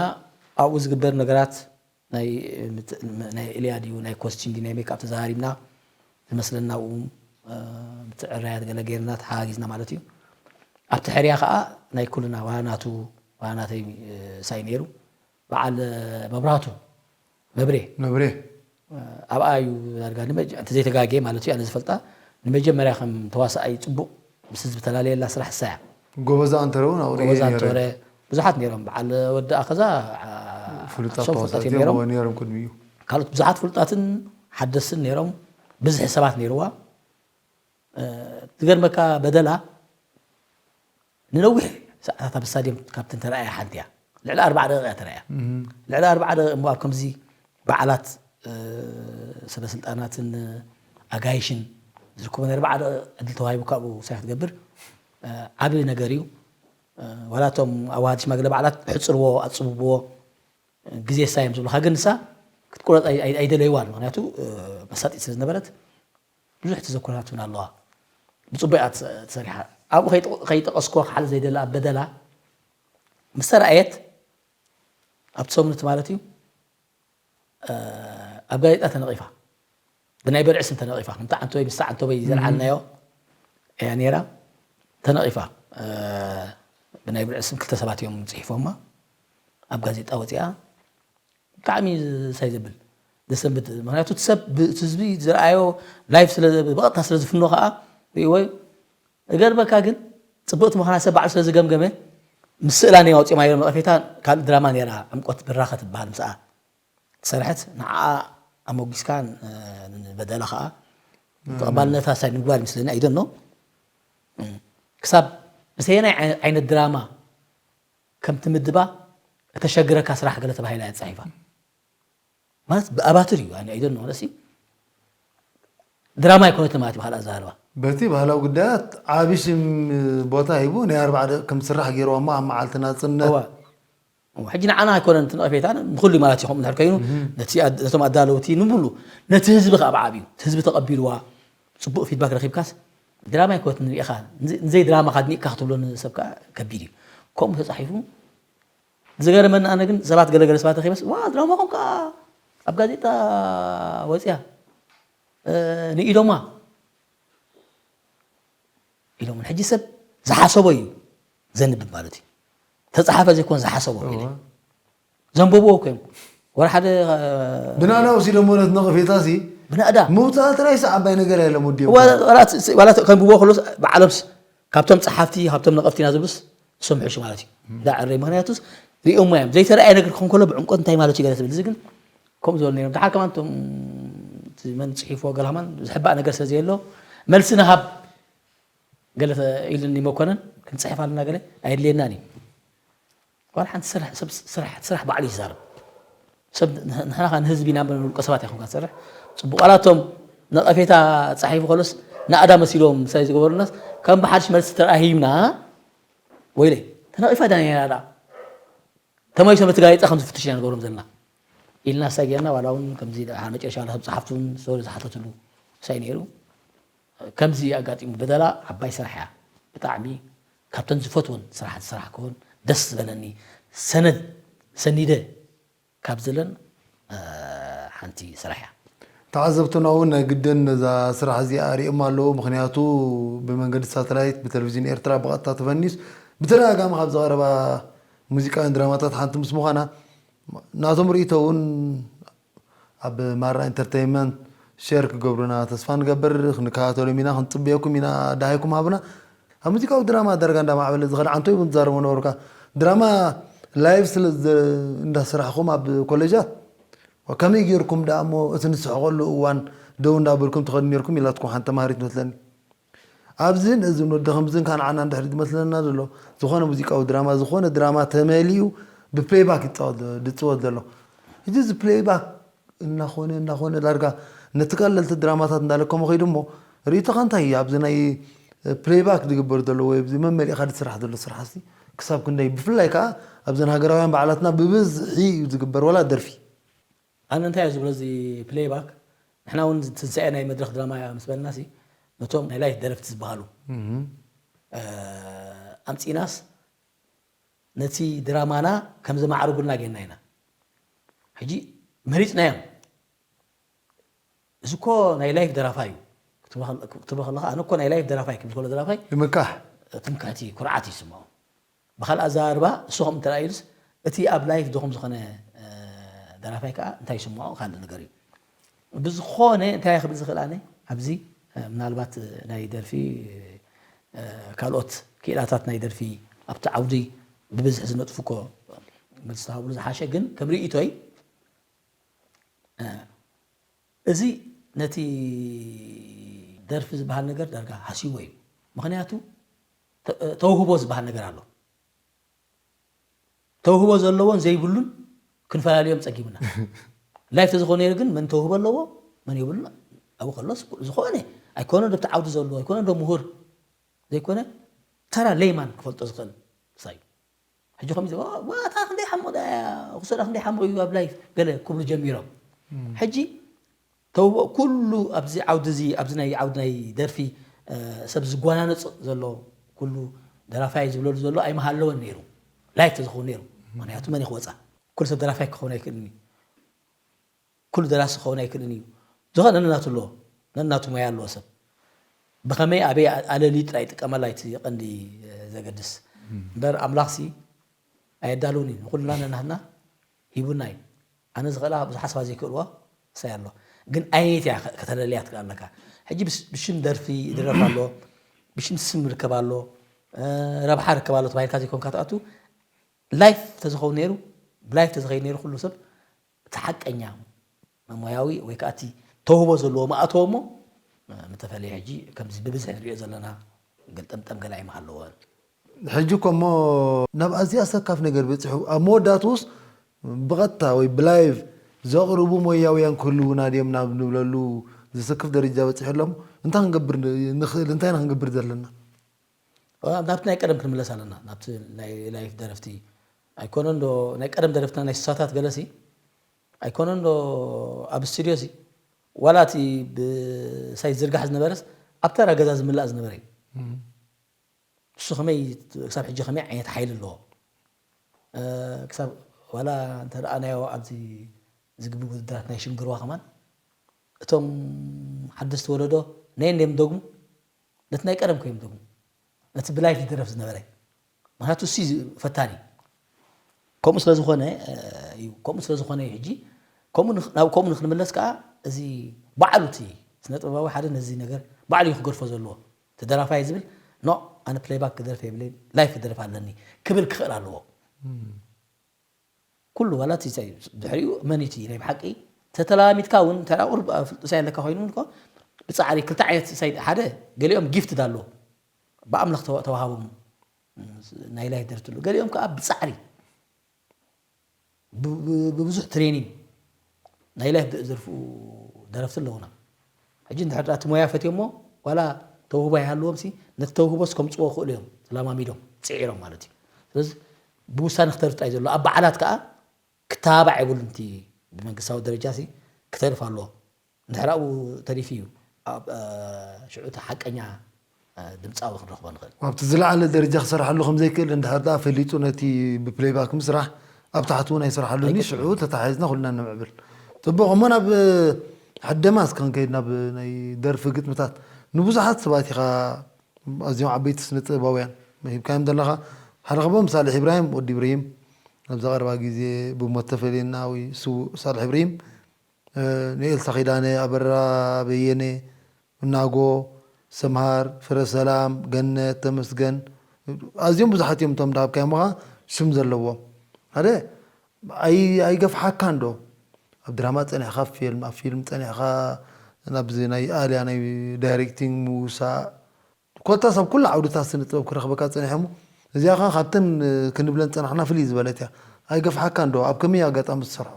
ኣብኡ ዝግበር ነገራት ናይ ናይ ኤልያ ድዩ ናይ ኮስቲም ድዩ ናይ ሜክኣፕ ተዛሪብና። ዝመስለና ኣብኡ ምትዕርራያት ገለ ጌርና ተሓጋጊዝና ማለት እዩ። ኣብቲ ሕርያ ከዓ ናይ ኩልና ዋላ ናቱ ዋላ ናተይ ሳይ ነይሩ። በዓል መብራህቱ መብሬ መብሬ ኣብኣ እዩ ዳርጋ ንመጀ- እንተዘይተጋጌ ማለት እዩ ኣነ ዝፈልጣ ንመጀመርያ ከም ተዋሳኣይ ፅቡቅ ምስ ህዝቢ ተላለየላ ስራሕ እሳ እያ። ጎበዛ ኣንተረውን ኣብኡ ጎበዛ ነይሩ። እንተወረ ብዙሓት ነይሮም በዓል ወዲ ኣኸዛ ፍሉጣት ኣክሶም ፍሉጣት እዮም ተዋሳእቲ ነይሮም እዮም ነይሮም ቅድሚኡ። ካልኦት ብዙሓት ፍሉጣትን ሓደስትን ነይሮም። ብዝሒ ሰባት ነይርዋ። ዝገርመካ በደላ ንነዊሕ ሰዓታት ኣብ ስታድየም ካብተን ተረኣያ ሓንቲ እያ። ልዕሊ ኣርባዓ ደቂቕ እያ ተረኣያ። ልዕሊ ኣርባዓ ደቂቕ እሞ ኣብ ከምዚ በዓላት ሰበስልጣናትን ኣጋይሽን ዝርከቡ ናይ ኣርባዓ ደቂቕ ዕድል ተዋሂቡ ካብኡ ሳይ ክትገብር ዓብዪ ነገር እዩ። ዋላ እቶም ኣዋሃዲ ሽማግለ በዓላት ሕፅርዎ ኣፅብብዎ ግዜ ሳዮም ዝብልካ ግን ንሳ ክትቁረፅ ኣይደለይዋን። ምክንያቱ መሳጢት ስለ ዝነበረት ብዙሕ ተዘክሮታት እውን ኣለዋ። ብፅቡቅ እያ ተሰሪሓ። ኣብኡ ከይጠቀስኩዋ ክሓለ ዘይደለ ኣብ በደላ ምስ ተረኣየት ኣብቲ ሰሙን እቲ ማለት እዩ ኣብ ጋዜጣ ተነቂፋ። ብናይ በርዒ ስም ተነቂፋ። ከምቲ ዓንተወይ ምስታ ዓንተወይ ዘልዓልናዮ እያ ነይራ። ተነቂፋ። ብናይ በርዒ ስም ክልተ ሰባት እዮም ፅሒፎማ። ኣብ ጋዜጣ ወፂኣ። ብጣዕሚ ሳይ ዘብል ዘሰንብድ። ምክንያቱ እቲ ሰብ እቲ ህዝቢ ዝረኣዮ ላይፍ ብቐጥታ ስለ ዝፍኖ ከዓ ሪእዎ። እገርመካ ግን ፅብቅቲ ምኳና ሰብ ባዕሉ ስለ ዝገምገመ ምስ ስእላ ናይ ኣውፅኦም ኣየር ነቐፌታ ካልእ ድራማ ነይራ ዕምቆት ብራኸ ትበሃል ምስኣ ትሰርሐት ንዓኣ ኣሞጊስካ ንበደላ ከዓ ተቐባልነታ ሳይ ምግባር ይመስለኒ ኣይደኖ ክሳብ ብሰየናይ ዓይነት ድራማ ከም ትምድባ እተሸግረካ ስራሕ ገለ ተባሂላ እያ ተፃሒፋ። ማለት ብኣባትር እዩ ኣነ ኣይደኖ ነሲ ድራማ ኣይኮነትን ማለት እዩ ብካልእ ኣዘራርባ። በቲ ባህላዊ ጉዳያት ዓቢ ሽም ቦታ ሂቡ ናይ ኣርባዓ ደቂ ከም ዝስራሕ ገይርዋ እሞ ኣብ መዓልቲ ናጽነት እዋ። እዋ፣ ሕጂ ንዓና ኣይኮነን እቲ ነቐፌታ ንኹሉ ማለት እዩ። ከምኡ እንድሕር ኮይኑ ነቲ ኣድ- ነቶም ኣዳለውቲ ንምሉ ነቲ ህዝቢ ከዓ ብዓብዩ እቲ ህዝቢ ተቐቢልዋ ጽቡቕ ፊድባክ ረኺብካስ ድራማ ኣይኮነትን ርኢኻ ንዘይ ድራማ ካድኒቕካ ክትብሎ ንሰብ ከዓ ከቢድ እዩ። ከምኡ ተፃሒፉ ዝገረመኒ ኣነ ግን ሰባት ገለገለ ሰባት ረኺበስ ዋ ድራማኹም ከዓ ኣብ ጋዜጣ ወፅያ ንኢዶማ ኢሎም ሕጂ ሰብ ዝሓሰቦ እዩ ዘንብብ ማለት እዩ። ተፃሓፈ ዘይኮን ዝሓሰቦ ኢለ ዘንበብዎ እኮ እዮም። ወላ ሓደ ብናና ወሲዶሞ ነት ነቐፌታ ሲ ብናእዳ ምውፃእ ጥራይ ሲ ዓባይ ነገር የለም ወዲ ዋላ ከንብብዎ ከሎስ ብዓለምስ ካብቶም ፀሓፍቲ ካብቶም ነቐፍቲ ኢና ዝብሉስ እሶም ሕሹ ማለት እዩ። ዳዕረይ ምክንያቱስ ሪኦሞ እዮም ዘይተረኣየ ነገር ክኾን ከሎ ብዕምቆት እንታይ ማለት እዩ ገለ ትብል እዚ ግን ከምኡ ዝበሉ ነይሮም። ደሓር ከማን እቶም እቲ መን ፅሒፍዎ ገለ ከማን ዝሕባእ ነገር ስለ ዘየሎ መልሲ ንሃብ ገለ ኢሉኒ መኮነን ክንፅሕፍ ኣለና ገለ ኣየድልየናን እዩ። ዋላ ሓንቲ ስራሕ ሰብ ስራሕ ስራሕ ባዕሉ ይዛረብ። ሰብ ንሕና ከ ንህዝቢ ኢና እምበር ንውልቀ ሰባት ኣይኮንካ ትሰርሕ። ፅቡቅ ዋላ እቶም ነቐፌታ ፀሒፉ ከሎስ ናእዳ መሲሎም ምሳይ ዝገበሩናስ ከም ብሓድሽ መልሲ ተረኣሂብና ወይለይ ተነቒፋ ዳ ነራ ዳ ተመሊሶም እቲ ጋዜጣ ከም ዝፍትሽ ኢና ንገብሮም ዘለና ኢልና ሳይ ጌርና ዋላ እውን ከምዚ ደሓር መጨረሻ ዋላ ሰብ ፀሓፍቲ እውን ሶሪ ዝሓተትሉ ሳይ ነይሩ። ከምዚ ኣጋጢሙ በደላ ዓባይ ስራሕ እያ። ብጣዕሚ ካብተን ዝፈትወን ስራሕቲ ስራሕ ክኾን ደስ ዝበለኒ ሰነድ ሰኒደ ካብ ዝለን ሓንቲ ስራሕ እያ። ተዓዘብትና እውን ናይ ግድን ነዛ ስራሕ እዚኣ ሪኦም ኣለዉ። ምክንያቱ ብመንገዲ ሳተላይት ብቴሌቪዝን ኤርትራ ብቐጥታ ተፈኒስ ብተደጋጋሚ ካብ ዝቐረባ ሙዚቃውያን ድራማታት ሓንቲ ምስ ምዃና ናቶም ርእይቶ እውን ኣብ ማራ ኢንተርተይንመንት ሼር ክገብሩና ተስፋ ንገብር። ክንከታተሎም ኢና፣ ክንጽበየኩም ኢና። ደሃይኩም ሃቡና። ኣብ ሙዚቃዊ ድራማ ዳርጋ እንዳማዕበለ ዝኸደ ዓንቶ ይቡን ትዛረቦ ነበርካ። ድራማ ላይቭ ስለ ዘ- እንዳሰራሕኹም ኣብ ኮሌጃት ከመይ ጌርኩም ደኣ እሞ እቲ ንስሕቐሉ እዋን ደው እንዳበልኩም ትኸዱ ኔርኩም ኢላትኩም ሓንቲ ተማሃሪት መስለኒ። ኣብዝን እዝን ወዲ ከምዝን ካንዓና እንድሕር ዝመስለና ዘሎ ዝኾነ ሙዚቃዊ ድራማ ዝኾነ ድራማ ተመሊኡ ብፕሌይባክ ይፃወት ዝፅወት ዘሎ። እዚ እዚ ፕሌይባክ እናኾነ እናኾነ ዳርጋ ነቲ ቀለልቲ ድራማታት እንዳለከሞ ከይዱ እሞ ርእይቶኻ እንታይ እዩ? ኣብዚ ናይ ፕሌይባክ ዝግበር ዘሎ ወይ ኣብዚ መመሊእኻ ዝስራሕ ዘሎ ስራሕ እስቲ ክሳብ ክንደይ፣ ብፍላይ ከዓ ኣብዘን ሃገራውያን በዓላትና ብብዝሒ እዩ ዝግበር፣ ዋላ ደርፊ? ኣነ እንታይ እየ ዝብሎ፣ እዚ ፕሌይባክ ንሕና እውን ትንሳኤ ናይ መድረኽ ድራማ ምስ በልና ሲ ነቶም ናይ ላይፍ ደረፍቲ ዝበሃሉ ኣምፂናስ ነቲ ድራማና ከም ዘማዕርጉልና ጌና ኢና። ሕጂ መሪፅናዮም። እዚ እኮ ናይ ላይፍ ደራፋይ እዩ ክትብሎ ከለካ፣ ኣነ እኮ ናይ ላይፍ ደራፋይ ክብል ከሎ ደራፋይ ይምካሕ። ትምክሕቲ ኩርዓት ይስምዖ። ብካልእ ኣዘራርባ እሱ ከም እንተ ኢሉስ፣ እቲ ኣብ ላይፍ ድኹም ዝኾነ ደራፋይ ከዓ እንታይ ይስምዖ ካልእ ነገር እዩ። ብዝኾነ እንታይ ክብል ዝኽእል ኣነ ኣብዚ ምናልባት ናይ ደርፊ ካልኦት ክኢላታት ናይ ደርፊ ኣብቲ ዓውዲ ብብዝሒ ዝነጥፉ እኮ መልሲ ተሃብሉ ዝሓሸ፣ ግን ከም ርእይቶይ እዚ ነቲ ደርፊ ዝበሃል ነገር ዳርጋ ሃስይዎ እዩ። ምኽንያቱ ተውህቦ ዝበሃል ነገር ኣሎ። ተውህቦ ዘለዎን ዘይብሉን ክንፈላልዮም ጸጊምና። ላይፍ ተዝኾነ ነይሩ ግን መን ተውህቦ ኣለዎ መን የብሉን ኣብኡ ከሎስ ዝኾነ ኣይኮነ ዶብቲ ዓውዲ ዘሎ ኣይኮነ ዶ ምሁር ዘይኮነ ተራ ለይማን ክፈልጦ ዝኽእል ሳዩ። ሕጂ ከምዚ ዋታ ክንደይ ሓሙቕ ክሰዳ ክንደይ ሓሙቕ እዩ ኣብ ላይፍ ገለ ክብሉ ጀሚሮም። ሕጂ ተውቦ ኩሉ ኣብዚ ዓውዲ እዚ ኣብዚ ናይ ዓውዲ ናይ ደርፊ ሰብ ዝጓናነፅ ዘሎ ኩሉ ደራፋይ ዝብለሉ ዘሎ ኣይመሃለወን ነይሩ። ላይፍ ተዝኸውን ነይሩ ምክንያቱ መን ይክወፃ ኩሉ ሰብ ደራፋይ ክኸውን ኣይክእልን እዩ። ኩሉ ደራሲ ክኸውን ኣይክእልን እዩ። ዝኾነ ነናቱ ኣለዎ፣ ነናቱ ሞያ ኣለዎ ሰብ። ብኸመይ ኣበይ ኣለልዩ ጥራይ ይጥቀመላ እቲ ቀንዲ ዘገድስ። እምበር ኣምላኽሲ ኣየዳልውን እዩ። ንኹልና ነናህና ሂቡና እዩ። ኣነ ዝኽእላ ብዙሓት ሰባት ዘይክእልዎ ሳይ ኣሎ። ግን ኣየነይቲ እያ ከተለልያ ትክእል ኣለካ። ሕጂ ብሽም ደርፊ ይድረፍ ኣሎ፣ ብሽም ስም ርከብ ኣሎ፣ ረብሓ ርከብ ኣሎ ተባሂልካ ዘይኮንካ ትኣቱ። ላይፍ ተዝኸውን ነይሩ፣ ብላይፍ ተዝኸይድ ነይሩ ኩሉ ሰብ እቲ ሓቀኛ ሞያዊ ወይ ከዓ እቲ ተውህቦ ዘለዎ ምኣተዎ እሞ ምተፈለየ ሕጂ ከምዚ ብብዝሒ ንሪኦ ዘለና ገልጠምጠም ገለ ኣይምሃለዎን። ሕጂ እኮ እሞ ናብ ኣዝያ ኣሰካፍ ነገር በፂሑ ኣብ መወዳእትኡስ ብቐጥታ ወይ ብላይቭ ዘቕርቡ ሞያውያን ክህልውና ድዮም ናብ ንብለሉ ዘሰክፍ ደረጃ በፂሑ ኣሎ። እንታይ ክንገብር ንኽእል? እንታይ ኢና ክንገብር ዘለና? ናብቲ ናይ ቀደም ክንምለስ ኣለና ናብቲ ናይ ላይፍ ደረፍቲ ኣይኮነን ዶ ናይ ቀደም ደረፍትና ናይ ስሳታት ገለሲ ኣይኮነን ዶ ኣብ ስቱድዮ ሲ ዋላ እቲ ብሳይ ዝርጋሕ ዝነበረስ ኣብ ተራ ገዛ ዝምላእ ዝነበረ እዩ እሱ ከመይ ክሳብ ሕጂ ከመይ ዓይነት ሓይሊ ኣለዎ ክሳብ ዋላ እንተረኣናዮ ኣብዚ ዝግብ ውድድራት ናይ ሽንግርዋ ከማን እቶም ሓደስቲ ወለዶ ናይ እንድም ደግሙ ነቲ ናይ ቀደም ኮይም ደግሞ ነቲ ብላይፍ ዝደረፍ ዝነበረ ምክንያቱ እሱ ፈታኒ ከምኡ ስለዝኾነ እዩ ከምኡ ስለዝኾነ እዩ ሕጂ ናብ ከምኡ ንክንመለስ ከዓ እዚ ባዕሉ እቲ ስነ ጥበባዊ ሓደ ነዚ ነገር ባዕሉ እዩ ክገድፎ ዘለዎ ተደራፋይ ዝብል ኖ ኣነ ፕሌይባክ ክደርፍ የብለይ ላይፍ ክደርፍ ኣለኒ ክብል ክኽእል ኣለዎ ኩሉ ዋላ እቲ ሳይ ድሕሪኡ መን እቲ ናይ ብሓቂ ተተላሚድካ እውን እንተ ቁሩብ ፍልጥሳይ ኣለካ ኮይኑ እኮ ብፃዕሪ ክልተ ዓይነት ሳይ ሓደ ገሊኦም ጊፍት ዳሎ ብኣምላኽ ተዋሃቦም ናይ ላይ ደርትሉ ገሊኦም ከዓ ብፃዕሪ ብብዙሕ ትሬኒንግ ናይ ላይፍ ዘርፍኡ ደረፍቲ ኣለውና ሕጂ እንድሕር እቲ ሞያ ፈትዮ እሞ ዋላ ተውህቦ ኣይሃልዎም ሲ ነቲ ተውህቦስ ከምፅዎ ክእሉ እዮም ተላማሚዶም ፅዒሮም ማለት እዩ ስለዚ ብውሳነ ክተርፍ ጥራይ ዘሎ ኣብ በዓላት ከዓ ክተባባዕ የብሉን እቲ ብመንግስታዊ ደረጃ ሲ ክተርፍ ኣለዎ እንድሕር ኣብኡ ተሪፉ እዩ ኣብ ሽዑ እቲ ሓቀኛ ድምፃዊ ክንረኽቦ ንኽእል ኣብቲ ዝለዓለ ደረጃ ክሰርሓሉ ከም ዘይክእል እንድሕር ደኣ ፈሊጡ ነቲ ብፕሌይባክ ምስራሕ ኣብ ታሕቲ እውን ኣይሰርሓሉን እዩ ሽዑ ተታሓሒዝና ኩልና ንምዕብል ፅቡቕ እሞ ናብ ሓደማ እስከ ክንከይድ ናብ ናይ ደርፊ ግጥምታት ንብዙሓት ሰባት ኢኻ ኣዝዮም ዓበይቲ ስነ ጥበባውያን ሂብካዮም ዘለኻ ሓደ ካብኦም ሳልሕ ኢብራሂም ወዲ ኢብራሂም ኣብዚ ቀረባ ግዜ ብሞት ተፈለየና ወይ ስውእ ሳልሕ ኢብራሂም ንኤልሳ ኪዳነ ኣበራ በየነ ናጎ ሰምሃር ፍረሰላም ገነት ተመስገን ኣዝዮም ብዙሓት እዮም እቶም ዳሃብካዮም ኻ ሽም ዘለዎም ሓደ ኣይገፍሓካን ዶ ኣብ ድራማ ፀኒሕካ ፊልም ኣብ ፊልም ፀኒሕካ ናብዚ ናይ ኣልያ ናይ ዳይሬክቲንግ ምውሳእ ኮታስ ኣብ ኩሉ ዓውድታት ስነ ጥበብ ክረኽበካ ፀኒሐ እሞ እዚኣ ከዓ ካብተን ክንብለን ፀናሕና ፍልይ ዝበለት እያ ኣይገፍሓካን ዶ ኣብ ከመይ ኣጋጣሚ ትሰርሖ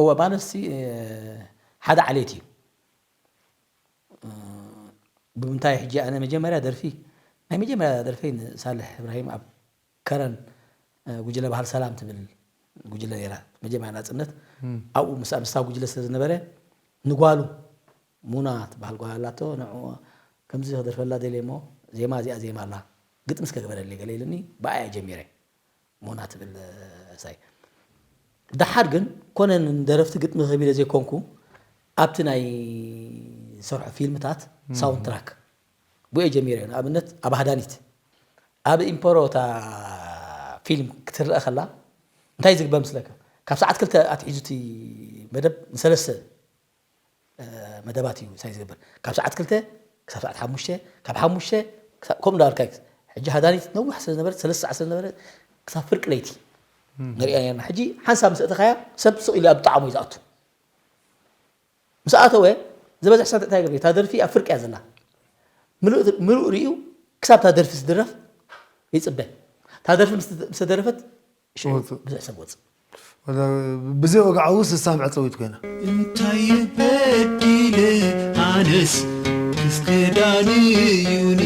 እወ ማለት ሲ ሓደ ዓሌት እዩ ብምንታይ ሕጂ ኣነ መጀመርያ ደርፊ ናይ መጀመርያ ደርፊ ንሳልሕ እብራሂም ኣብ ከረን ጉጅለ ባህል ሰላም ትብል ጉጅለ ነራ መጀመርያ ናፅነት ኣብኡ ምስ ምስታ ጉጅለ ስለ ዝነበረ ንጓሉ ሙና ትበሃል ጓል ኣላቶ ንዑ ከምዚ ክደርፈላ ደልየ እሞ ዜማ እዚኣ ዜማ ኣላ ግጥምስ ከግበረለይ ገለ ኢልኒ ብኣያ ጀሚረ ሙና ትብል ሳይ ደሓር ግን ኮነ ንደረፍቲ ግጥሚ ክህብ ኢለ ዘይኮንኩ ኣብቲ ናይ ዝሰርሖ ፊልምታት ሳውንድ ትራክ ብኡ ጀሚረ ንኣብነት ኣብ ሃዳኒት ኣብ ኢምፐሮ እታ ፊልም ክትረአ ከላ እንታይ ዝግበር ምስለካ ካብ ሰዓት ክልተ ኣትሒዙ እቲ መደብ ንሰለስተ መደባት እዩ ሳይ ዝግበር ካብ ሰዓት ክልተ ክሳብ ሰዓት ሓሙሽተ ካብ ሓሙሽተ ከምኡ እንዳበልካ ሕጂ ሃዳኒት ነዊሕ ስለ ዝነበረት ሰለስተ ሰዓት ስለ ዝነበረ ክሳብ ፍርቂ ለይቲ ንሪኣ ነርና ሕጂ ሓንሳብ ምስ ኣተኻያ ሰብ ስቕ ኢሉ ኣብ ጣዕሙ እዩ ዝኣቱ ምስ ኣተወ ዝበዝሕ ሰብ እንታይ ገብር እታ ደርፊ ኣብ ፍርቂ እያ ዘላ ምሉእ ርእዩ ክሳብ እታ ደርፊ ዝድረፍ ይፅበ እታ ደርፊ ምስ ተደረፈት ሽዑ ብዙሕ ሰብ ወፅእ ብዘይ ወግዓዊ ስሳም ዕፀዊት ኮይና። እንታይ በዲለ ኣነስ ክስክዳን እዩኒ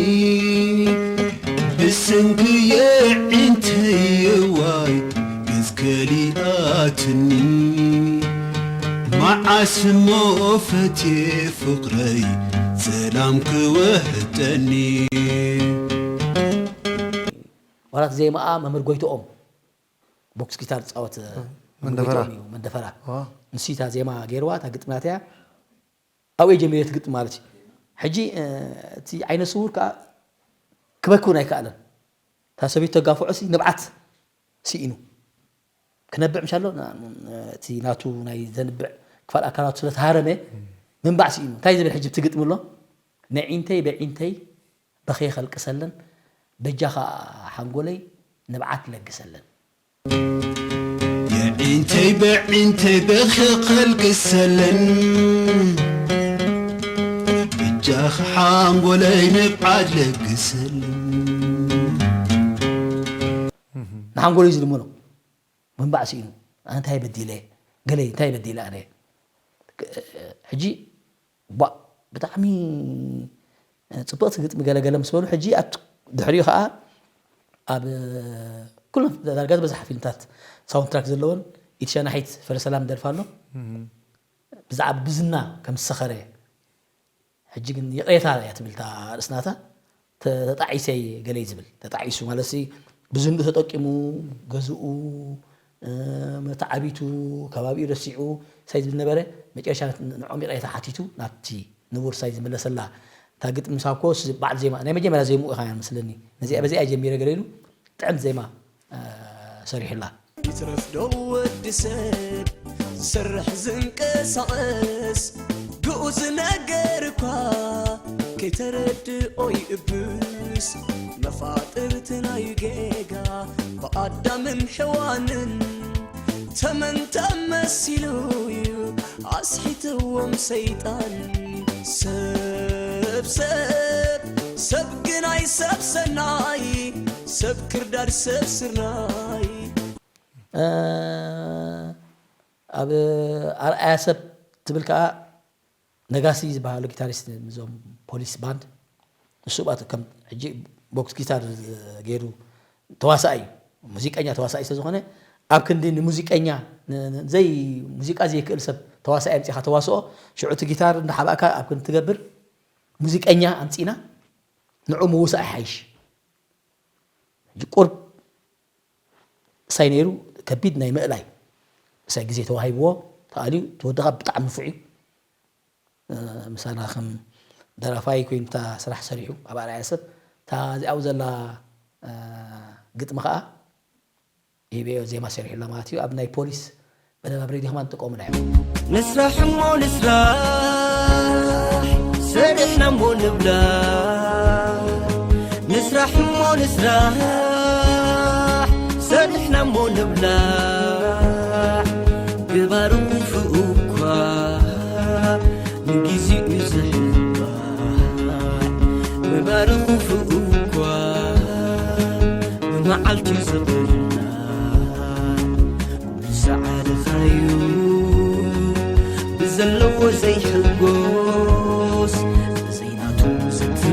ብስንኪ የዒንተይዋይ ገዝከሊኣትኒ መዓስ እሞ ፈትየ ፍቕረይ ሰላም ክወሕጠኒ። ዋላት ዜማኣ መምህር ጎይትኦም ቦክስ ጊታር ዝፃወት መንደፈራ መንደፈራ ንሲታ ዜማ ገይርዋ እታ ግጥምናት እያ ኣብኡ ጀሚረ ትግጥም ማለት እዩ ሕጂ እቲ ዓይነ ስውር ከዓ ክበክውን ኣይከኣለን እታ ሰበይቱ ተጋፍዖ ሲ ንብዓት ስኢኑ ክነብዕ ምሻሎ እቲ ናቱ ናይ ዘንብዕ ክፋል ኣካላቱ ስለተሃረመ ምንባዕ ስኢኑ እንታይ ዝብል ሕጂ ትግጥም ኣሎ ንዒንተይ ብዒንተይ በኽየ ከልቅሰለን በጃኻ ሓንጎለይ ንብዓት ለግሰለን። የዒንተይ በዒንተይ በኽየ ከልቅሰለን በጃኻ ሓንጎለይ ንብዓት ለግሰለን። ንሓንጎለይ ዝልምኖ ምንባዕ ስኢኑ ኣነ እንታይ በዲለ ገለይ እንታይ በዲለ ኣነ ሕጂ ቧእ ብጣዕሚ ፅብቕቲ ግጥሚ ገለገለ ምስ በሉ ሕጂ ኣብ ድሕሪኡ ከዓ ኣብ ኩሎም ዳርጋ ዝበዝሓ ፊልምታት ሳውንድ ትራክ ዘለወን ኢትሸናሒት ፈረሰላም ደርፋ ኣሎ ብዛዕባ ብዝና ከም ዝሰኸረ ሕጂ ግን ይቕሬታ እያ ትብል እታ ርእስናታ ተጣዒሰ ገለ እዩ ዝብል ተጣዒሱ ማለት ብዝንኡ ተጠቂሙ ገዝኡ መተዓቢቱ ከባቢኡ ረሲዑ ሳይ ዝብል ነበረ መጨረሻ ንዖም ይቕሬታ ሓቲቱ ናብቲ ንቡር ሳይ ዝምለሰላ እታ ግጥሚ ሳኮ በዓል ዜማ ናይ መጀመርያ ዜምኡ ኢኻ መስለኒ ነዚኣ በዚኣ ጀሚረ ገለ ኢሉ ጥዕም ዜማ ሰሪሑላ። ይትረፍ ዶ ወዲ ሰብ ዝሰርሕ ዝንቀሳቐስ ግኡዝ ነገር እኳ ከይተረድኦ ይእብስ መፋጥርቲ ናዩ ጌጋ ብኣዳምን ሔዋንን ተመን ተመሲሉ እዩ ኣስሒትዎም ሰይጣን ሰብ ሰብ ሰብ ግናይ ሰብ ሰናይ ሰብ ክርዳድ ሰብ ስርናይ ኣብ ኣርኣያ ሰብ ትብል ከዓ ነጋሲ ዝበሃሉ ጊታሪስት ዞም ፖሊስ ባንድ ንሱ ባት ከም ሕጂ ቦክስ ጊታር ገይሩ ተዋሳእ እዩ ሙዚቀኛ ተዋሳእ ስለዝኾነ ኣብ ክንዲ ንሙዚቀኛ ዘይ ሙዚቃ ዘይክእል ሰብ ተዋሳእ ኣምፂኻ ተዋስኦ ሽዑ እቲ ጊታር እንዳሓባእካ ኣብ ክንዲ ትገብር ሙዚቀኛ ኣምፂና ንዑ ምውሳእ ይሓይሽ ሕጂ ቁርብ እሳይ ነይሩ ከቢድ ናይ ምእላይ እሳይ ግዜ ተዋሂብዎ ተኣልዩ ተወድኻ ብጣዕሚ ንፉዕ እዩ ምሳና ከም ደራፋይ ኮይኑታ ስራሕ ሰሪሑ ኣብ ኣርኣያ ሰብ እታ እዚኣው ዘላ ግጥሚ ከዓ ይህበዮ ዜማ ሰሪሑላ ማለት እዩ ኣብ ናይ ፖሊስ መደብ ኣብ ሬድዮ ከማን ንጥቀሙላ እዮም። ንስራሕ እሞ ንስራሕ ሰሪሕና እሞ ንብላዕ ንስራሕ እሞ ንስራሕ ሰሪሕና እሞ ንብላዕ ገባሪ ክፉእ እኳ ንጊዜኡ ዝሕባዕ ገባሪ ክፉእ እኳ ብመዓልቲ ዝቕናዕ ብዝዓደኻዩ ብዘለዎ ዘይሕጎስ ብዘይናቱ ዝተ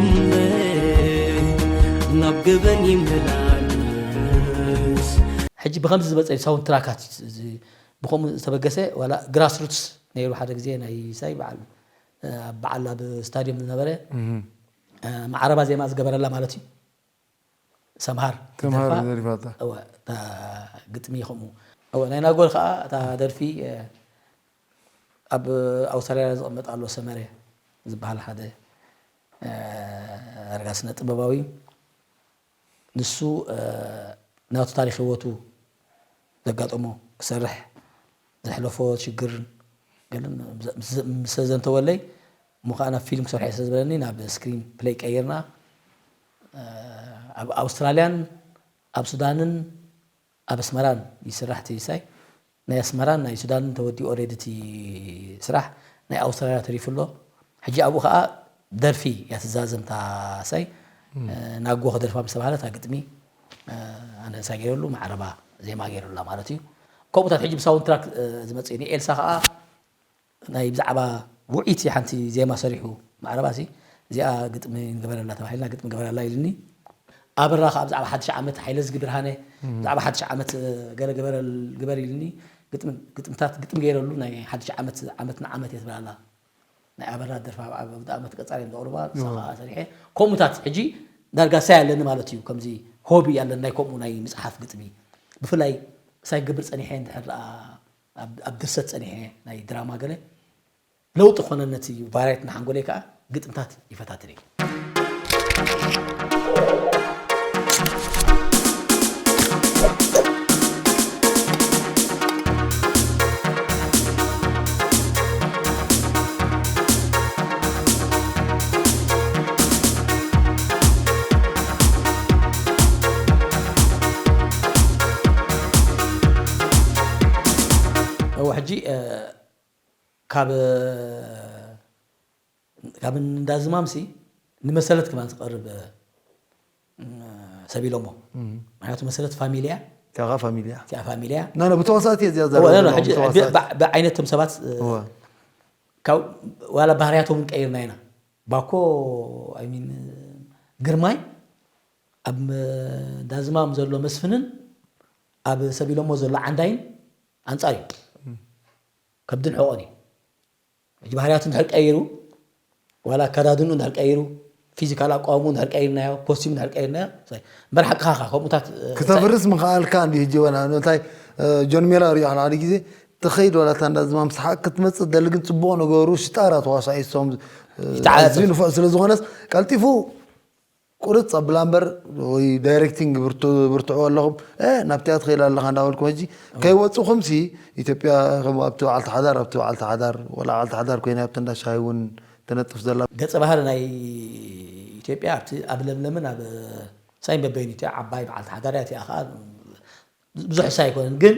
ግበን ይመላለስ። ሕጂ ብኸምዚ ዝመፀ ሳውንድ ትራካት እዚ ብኸምኡ ዝተበገሰ ዋላ ግራስ ሩትስ ነይሩ ሓደ ግዜ ናይ ሳይ በዓል ኣብ በዓል ኣብ ስታድዮም ዝነበረ ማዕረባ ዜማ ዝገበረላ ማለት እዩ። ሰምሃር ሰምሃር ዝደርፋ- ዘሪፋታ እወ፣ እታ ግጥሚ ከምኡ እወ ናይ ናጎል ከዓ እታ ደርፊ ኣብ ኣውስትራልያ ዝቕመጥ ኣሎ ሰመረ ዝበሃል ሓደ ዳርጋ ስነ ጥበባዊ ንሱ ናቱ ታሪክ ህይወቱ ዘጋጠሞ ክሰርሕ ዘሕለፎ ሽግርን ገለን ምስ ዘንተወለይ እሞ ከዓ ናብ ፊልም ክሰርሖ እየ ስለዝበለኒ ናብ ስክሪን ፕለይ ቀይርና ኣብ ኣውስትራልያን ኣብ ሱዳንን ኣብ ኣስመራን ይስራሕ እቲ ሳይ ናይ ኣስመራን ናይ ሱዳንን ተወዲኡ ኦሬዲ እቲ ስራሕ ናይ ኣውስትራልያ ተሪፉ ኣሎ ሕጂ ኣብኡ ከዓ ደርፊ እያ ትዛዘም እታ ሳይ ናጎ ክደርፋ ምስ ተባሃለ እታ ግጥሚ ኣነ ሳይ ገይረሉ ማዕረባ ዜማ ገይሩላ ማለት እዩ ከምኡታት ሕጂ ብሳውንድ ትራክ ዝመፅእ እዩ ንኤልሳ ከዓ ናይ ብዛዕባ ውዒት ሓንቲ ዜማ ሰሪሑ ማዕረባ ሲ እዚኣ ግጥሚ ንገበረላ ተባሂልና ግጥሚ ገበረላ ኢልኒ ኣበራ ከዓ ብዛዕባ ሓድሽ ዓመት ሓይለዝጊ ብርሃነ ብዛዕባ ሓድሽ ዓመት ገለ ግበር ኢልኒ ግጥምታት ግጥም ገይረሉ ናይ ሓድሽ ዓመት ዓመት ንዓመት እየ ትብላላ ናይ ኣበራ ደርፋ ኣብ ዓመት ቀፃሊ እዮም ዘቕርባ ንሳ ከዓ ሰሪሐ ከምኡታት ሕጂ ዳርጋ ሳይ ኣለኒ ማለት እዩ ከምዚ ሆቢ ኣለኒ ናይ ከምኡ ናይ ምፅሓፍ ግጥሚ ብፍላይ ሳይ ክገብር ፀኒሐ እንድሕር ኣብ ድርሰት ፀኒሐ ናይ ድራማ ገለ ለውጢ ኮነ ነቲ ቫራይቲ ንሓንጎለይ ከዓ ግጥምታት ይፈታትን እዩ ሕጂ ካብ ካብ እንዳዝማምሲ ንመሰለት ክማን ዝቀርብ ሰብ ኢሎሞ ምክንያቱ መሰለት ፋሚልያ እቲኣ ፋሚልያ እቲኣ ፋሚልያ ና ብተዋሳእቲ እየ እዚኣ ብዓይነቶም ሰባት ዋላ ባህርያቶም ቀይርና ኢና ባኮ ሚን ግርማይ ኣብ እንዳዝማም ዘሎ መስፍንን ኣብ ሰብ ኢሎሞ ዘሎ ዓንዳይን ኣንፃር እዩ ከብድን ሕቆን እዩ ሕጂ ባህርያቱ እንድሕር ቀይሩ ዋላ ኣከዳድንኡ እንድሕር ቀይሩ ፊዚካል ኣቋውምኡ እንድሕር ቀይርናዮ ኮስቲም እንድሕር ቀይርናዮ እምበር ሓቅኻ ካ ከምኡታት ክተፍርስ ምኽኣልካ እንዲ ህጂ ወና እንታይ ጆን ሜላ ሪኦ ሓደ ግዜ ትኸይድ ዋላ እታ እንዳዝማም ሰሓቅ ክትመፅእ ደሊ ግን ፅቡቕ ነገሩ ሽጣራ ተዋሳኢ ሶም ይተዓጠፍ። ኣዝዩ ንፉዕ ስለ ዝኾነስ ቀልጢፉ ቁርፅ ኣብላ እምበር ወይ ዳይሬክቲንግ ብርትዕዎ ኣለኹም ናብ ቲያትር ከይድ ኣለኻ እንዳበልኩም ሕጂ ከይወፅኹም ሲ ኢትዮጵያ ከም ኣብቲ በዓልቲ ሓዳር ኣብቲ በዓልቲ ሓዳር ወላ በዓልቲ ሓዳር ኮይና ኣብቲ እንዳ ሻሂ እውን ትነጥፍ ዘላ ገፀ ባህሪ ናይ ኢትዮጵያ ኣብቲ ኣብ ለምለምን ኣብ ሳይን በበይኑ ኢትዮ ዓባይ በዓልቲ ሓዳር እያ እቲኣ ከዓ ብዙሕ ሳ ኣይኮነን ግን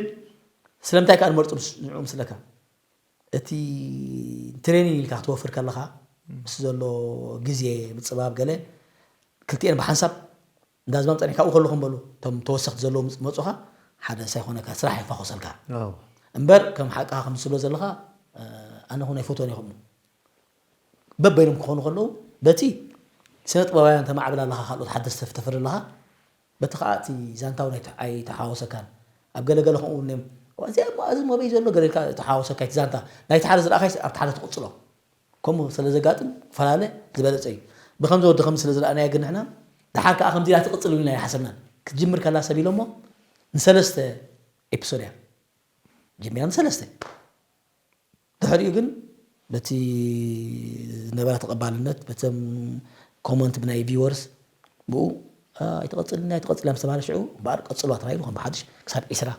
ስለምንታይ ከዓ ንመርፁ ንዑ ምስለካ እቲ ትሬኒንግ ኢልካ ክትወፍር ከለኻ ምስ ዘሎ ግዜ ምፅባብ ገለ ክልቲኤን ብሓንሳብ እንዳዝማም ፀኒሕካ ኣብኡ ከለኹም በሉ እቶም ተወሰኽቲ ዘለዉ መፁኻ ሓደ ሳይኮነካ ስራሕ ይፋኾሰልካ እምበር ከም ሓቅኻ ከም ዝስሎ ዘለኻ ኣነ ኹን ኣይፈትወን ይኹም በበይኖም ክኾኑ ከለዉ በቲ ስነ ጥበባውያን ተማዕብል ኣለኻ ካልኦት ሓደስቲ ተፍሪ ኣለኻ በቲ ከዓ እቲ ዛንታው ኣይተሓወሰካን ኣብ ገለገለ ከምኡ እውን እዮም እዚኣ እሞ እዚ መበይ ዘሎ ገለ ኢልካ ተሓወሰካ እቲ ዛንታ ናይቲ ሓደ ዝረኣኻይ ኣብቲ ሓደ ትቕፅሎ ከምኡ ስለ ዘጋጥም ፈላለ ዝበለፀ እዩ ብከምዚ ወዲ ከምዚ ስለ ዝረኣናዮ ግን ንሕና ደሓር ከዓ ከምዚ ኢላ ትቕፅል ኢልና ኣይሓሰብናን ክትጅምር ከላ ሰብ ኢሎሞ ንሰለስተ ኤፒሶድ እያ ጀሚራ ንሰለስተ ድሕሪኡ ግን በቲ ዝነበራ ተቐባልነት በተም ኮመንት ብናይ ቪወርስ ብኡ ኣይትቐፅልና ኣይትቐፅልና ምስ ተባሃለ ሽዑ እምበኣር ቀፅልዋ ተባሂሉ ከም ብሓድሽ ክሳብ ዒስራ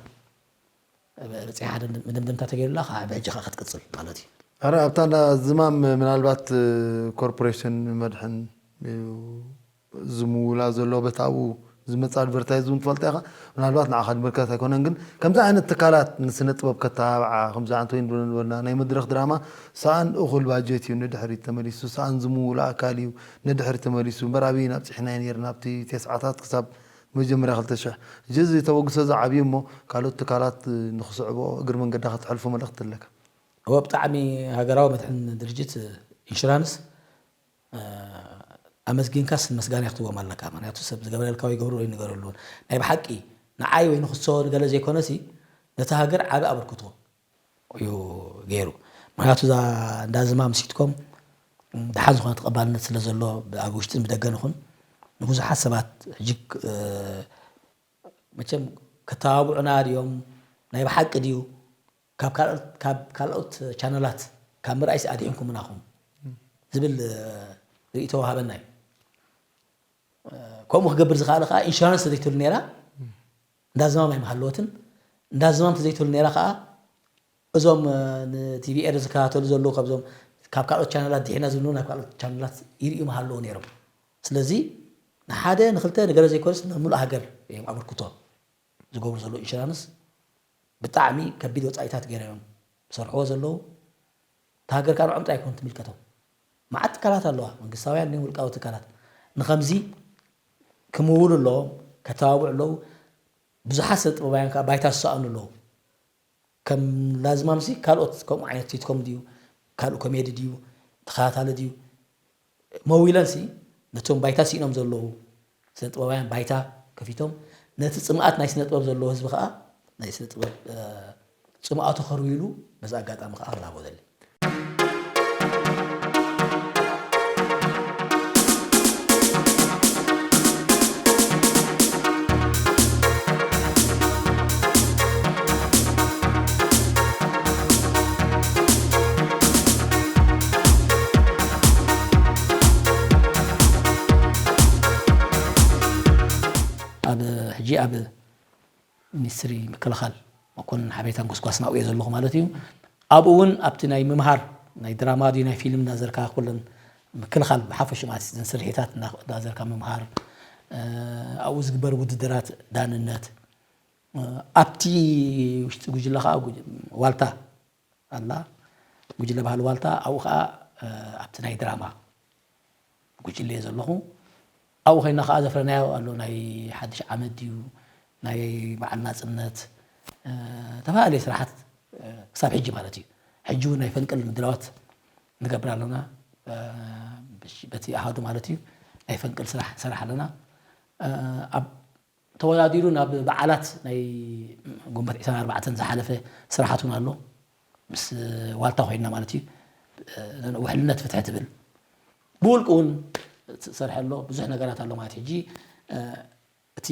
በፂሓ ሓደ መደምደምታ ተገይሩላ ከዓ ብሕጂ ከዓ ክትቅፅል ማለት እዩ ኣረ ኣብታ እንዳ ዝማም ምናልባት ኮርፖሬሽን መድሕን ዝምውላ ዘሎ በቲ ኣብኡ ዝመፅእ ኣድቨርታይዝ እውን ትፈልጣ ኢኻ ምናልባት ንዓኻ ድምልከት ኣይኮነን ግን ከምዚ ዓይነት ትካላት ንስነ ጥበብ ከተባብዓ ከምዚ ዓይነት ወይ ንበልና ናይ መድረክ ድራማ ሰኣን እኹል ባጀት እዩ ንድሕሪት ተመሊሱ ሰኣን ዝምውሉ ኣካል እዩ ንድሕሪት ተመሊሱ እምበር ኣብይ ናብ ፅሕናይ ነይርና ኣብቲ ቴስዓታት ክሳብ መጀመርያ ክልተ ሽሕ እዚ ተበግሶ እዚ ዓብዩ እሞ ካልኦት ትካላት ንክስዕቦ እግሪ መንገዳ ከተሕልፎ መልእክቲ ኣለካ እወ ብጣዕሚ ሃገራዊ መድሕን ድርጅት ኢንሹራንስ ኣመስጊንካስ ምስጋና ክትዎም ኣለካ። ምክንያቱ ሰብ ዝገበረልካ ወይ ገብሩ ወይ ንገረሉ ናይ ብሓቂ ንዓይ ወይ ንክሶ ንገለ ዘይኮነሲ ነቲ ሃገር ዓቢ ኣበርክቶ እዩ ገይሩ። ምክንያቱ እዛ እንዳ ዝማም ሲትኮም ደሓን ዝኾነ ተቐባልነት ስለ ዘሎ ኣብ ውሽጥን ብደገን ይኹን ንብዙሓት ሰባት ሕጂ መቸም ከተባብዑና ድዮም ናይ ብሓቂ ድዩ ካብ ካልኦት ቻነላት ካብ ምርኣይስ ኣድሒንኩምና ኹም ዝብል ርእቶ ወሃበና እዩ። ከምኡ ክገብር ዝኽኣለ ከዓ ኢንሹራንስ ተዘይትህሉ ነይራ እንዳዝማም ኣይምሃለወትን። እንዳዝማም ተዘይትህሉ ነይራ ከዓ እዞም ንቲቪ ኤር ዝከታተሉ ዘለዉ ካብዞም ካብ ካልኦት ቻነላት ድሒና ዝብሉ ናብ ካልኦት ቻነላት ይርእዩ ምሃለዉ ነይሮም። ስለዚ ንሓደ ንክልተ ንገለ ዘይኮነስ ንሙሉእ ሃገር እዮም ኣበርክቶ ዝገብሩ ዘለዉ። ኢንሹራንስ ብጣዕሚ ከቢድ ወፃኢታት ገይሮም ዝሰርሕዎ ዘለዉ። እታ ሃገር ከዓ ንዖም ጥራይ ኣይኮን ትምልከቶም። መዓት ትካላት ኣለዋ፣ መንግስታውያን ድዮም ውልቃዊ ትካላት። ንኸምዚ ክምውሉ ኣለዎም፣ ከተባብዑ ኣለዉ። ብዙሓት ሰብ ጥበባውያን ከዓ ባይታ ዝሰኣኑ ኣለዉ። ከም ላዝማምሲ ካልኦት ከምኡ ዓይነት ሲትኮም ድዩ ካልእ ኮሜዲ ድዩ ተኸታታሊ ድዩ መዊለንሲ ነቶም ባይታ ስኢኖም ዘለዉ ስነ ጥበባውያን ባይታ ከፊቶም ነቲ ጽምኣት ናይ ስነ ጥበብ ዘለዎ ህዝቢ ከዓ ናይ ስነ ጥበብ ጽምኣቱ ከርውይሉ በዚ ኣጋጣሚ ከዓ ክላቦ ዘለ ኣብ ሕጂ ኣብ ሚኒስትሪ ምክልኻል መኮንን ሓበሬታን ጎስጓስን ኣብኡ እየ ዘለኹ ማለት እዩ። ኣብኡ እውን ኣብቲ ናይ ምምሃር ናይ ድራማ ድዩ ናይ ፊልም እናዘርካ ኩለን ምክልኻል ብሓፈሽ ማለት እዘን ስርሒታት እናዘርካ ምምሃር ኣብኡ ዝግበር ውድድራት ዳንነት ኣብቲ ውሽጢ ጉጅለ ከዓ ዋልታ ኣላ ጉጅለ ባህሊ ዋልታ ኣብኡ ከዓ ኣብቲ ናይ ድራማ ጉጅለ እየ ዘለኹ ኣብኡ ኮይና ከዓ ዘፍረናዮ ኣሎ ናይ ሓድሽ ዓመት ድዩ ናይ በዓል ናፅነት ዝተፈላለዩ ስራሓት ክሳብ ሕጂ ማለት እዩ ሕጂ እውን ናይ ፈንቅል ምድላዋት ንገብር ኣለና በቲ ኣሃዱ ማለት እዩ ናይ ፈንቅል ስራሕ ንሰርሕ ኣለና ኣብ ተወዳዲሩ ናብ በዓላት ናይ ግንቦት ዕስራን ኣርባዕተን ዝሓለፈ ስራሓት እውን ኣሎ ምስ ዋልታ ኮይንና ማለት እዩ ውሕልነት ፍትሒ ትብል ብውልቂ እውን ትሰርሐ ኣሎ ብዙሕ ነገራት ኣሎ ማለት ሕጂ እቲ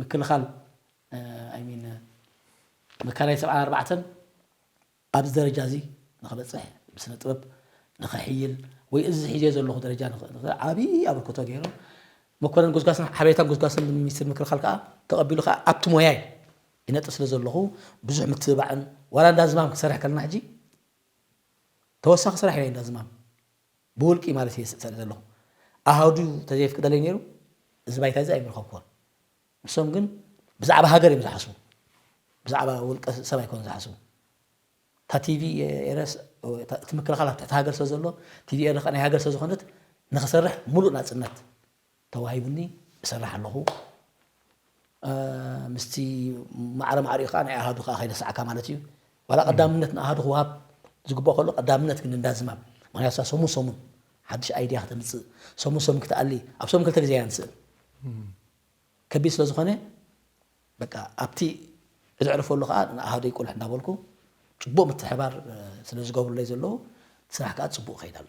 ምክልኻል ኣይሚን መካናይ ሰብዓን ኣርባዕተን ኣብዚ ደረጃ እዚ ንኽበፅሕ ብስነ ጥበብ ንኽሕይል ወይ እዚ ሒዘ ዘለኹ ደረጃ ዓብዪ ኣበርክቶ ገይሮም መኮነን ጉስጓስን ሓበሬታን ጉስጓስን ሚኒስትር ምክልኻል ከዓ ተቐቢሉ ከዓ ኣብቲ ሞያይ ይነጥፍ ስለ ዘለኹ ብዙሕ ምትብባዕን ዋላ እንዳ ዝማም ክሰርሕ ከለና ሕጂ ተወሳኺ ስራሕ ኢና እንዳ ዝማም ብውልቂ ማለት እየ ዝሰርሕ ዘለኹ ኣሃዱ ተዘየፍቅደለይ ነይሩ እዚ ባይታ እዚ ኣይምረኸብኩዎን ንሶም ግን ብዛዕባ ሃገር እዮም ዝሓስቡ ብዛዕባ ውልቀ ሰብ ኣይኮን ዝሓስቡ እታ ቲቪ ኤረስ እቲ ምክልኻል ኣብ ትሕቲ ሃገር ስለ ዘሎ ቲቪ ኤረ ናይ ሃገር ስለ ዝኾነት ንክሰርሕ ሙሉእ ናፅነት ተዋሂቡኒ እሰርሕ ኣለኹ ምስቲ ማዕረ ማዕሪኡ ከዓ ናይ ኣሃዱ ከዓ ከይነስዓካ ማለት እዩ ዋላ ቀዳምነት ንኣሃዱ ክወሃብ ዝግባእ ከሎ ቀዳምነት ግን እንዳዝማም ምክንያቱ ሰሙን ሰሙን ሓድሽ ኣይድያ ከተምፅእ ሰሙን ሰሙን ክትኣሊ ኣብ ሰሙን ክልተ ግዜ እያ ንስእል ከቢድ ስለ ዝኾነ በቃ ኣብቲ ዘዕርፈሉ ከዓ ንኣሃደይ ቁልሕ እንዳበልኩ ፅቡቅ ምትሕባር ስለ ዝገብሩለይ ዘለዉ ስራሕ ከዓ ፅቡቅ ከይድ ኣሎ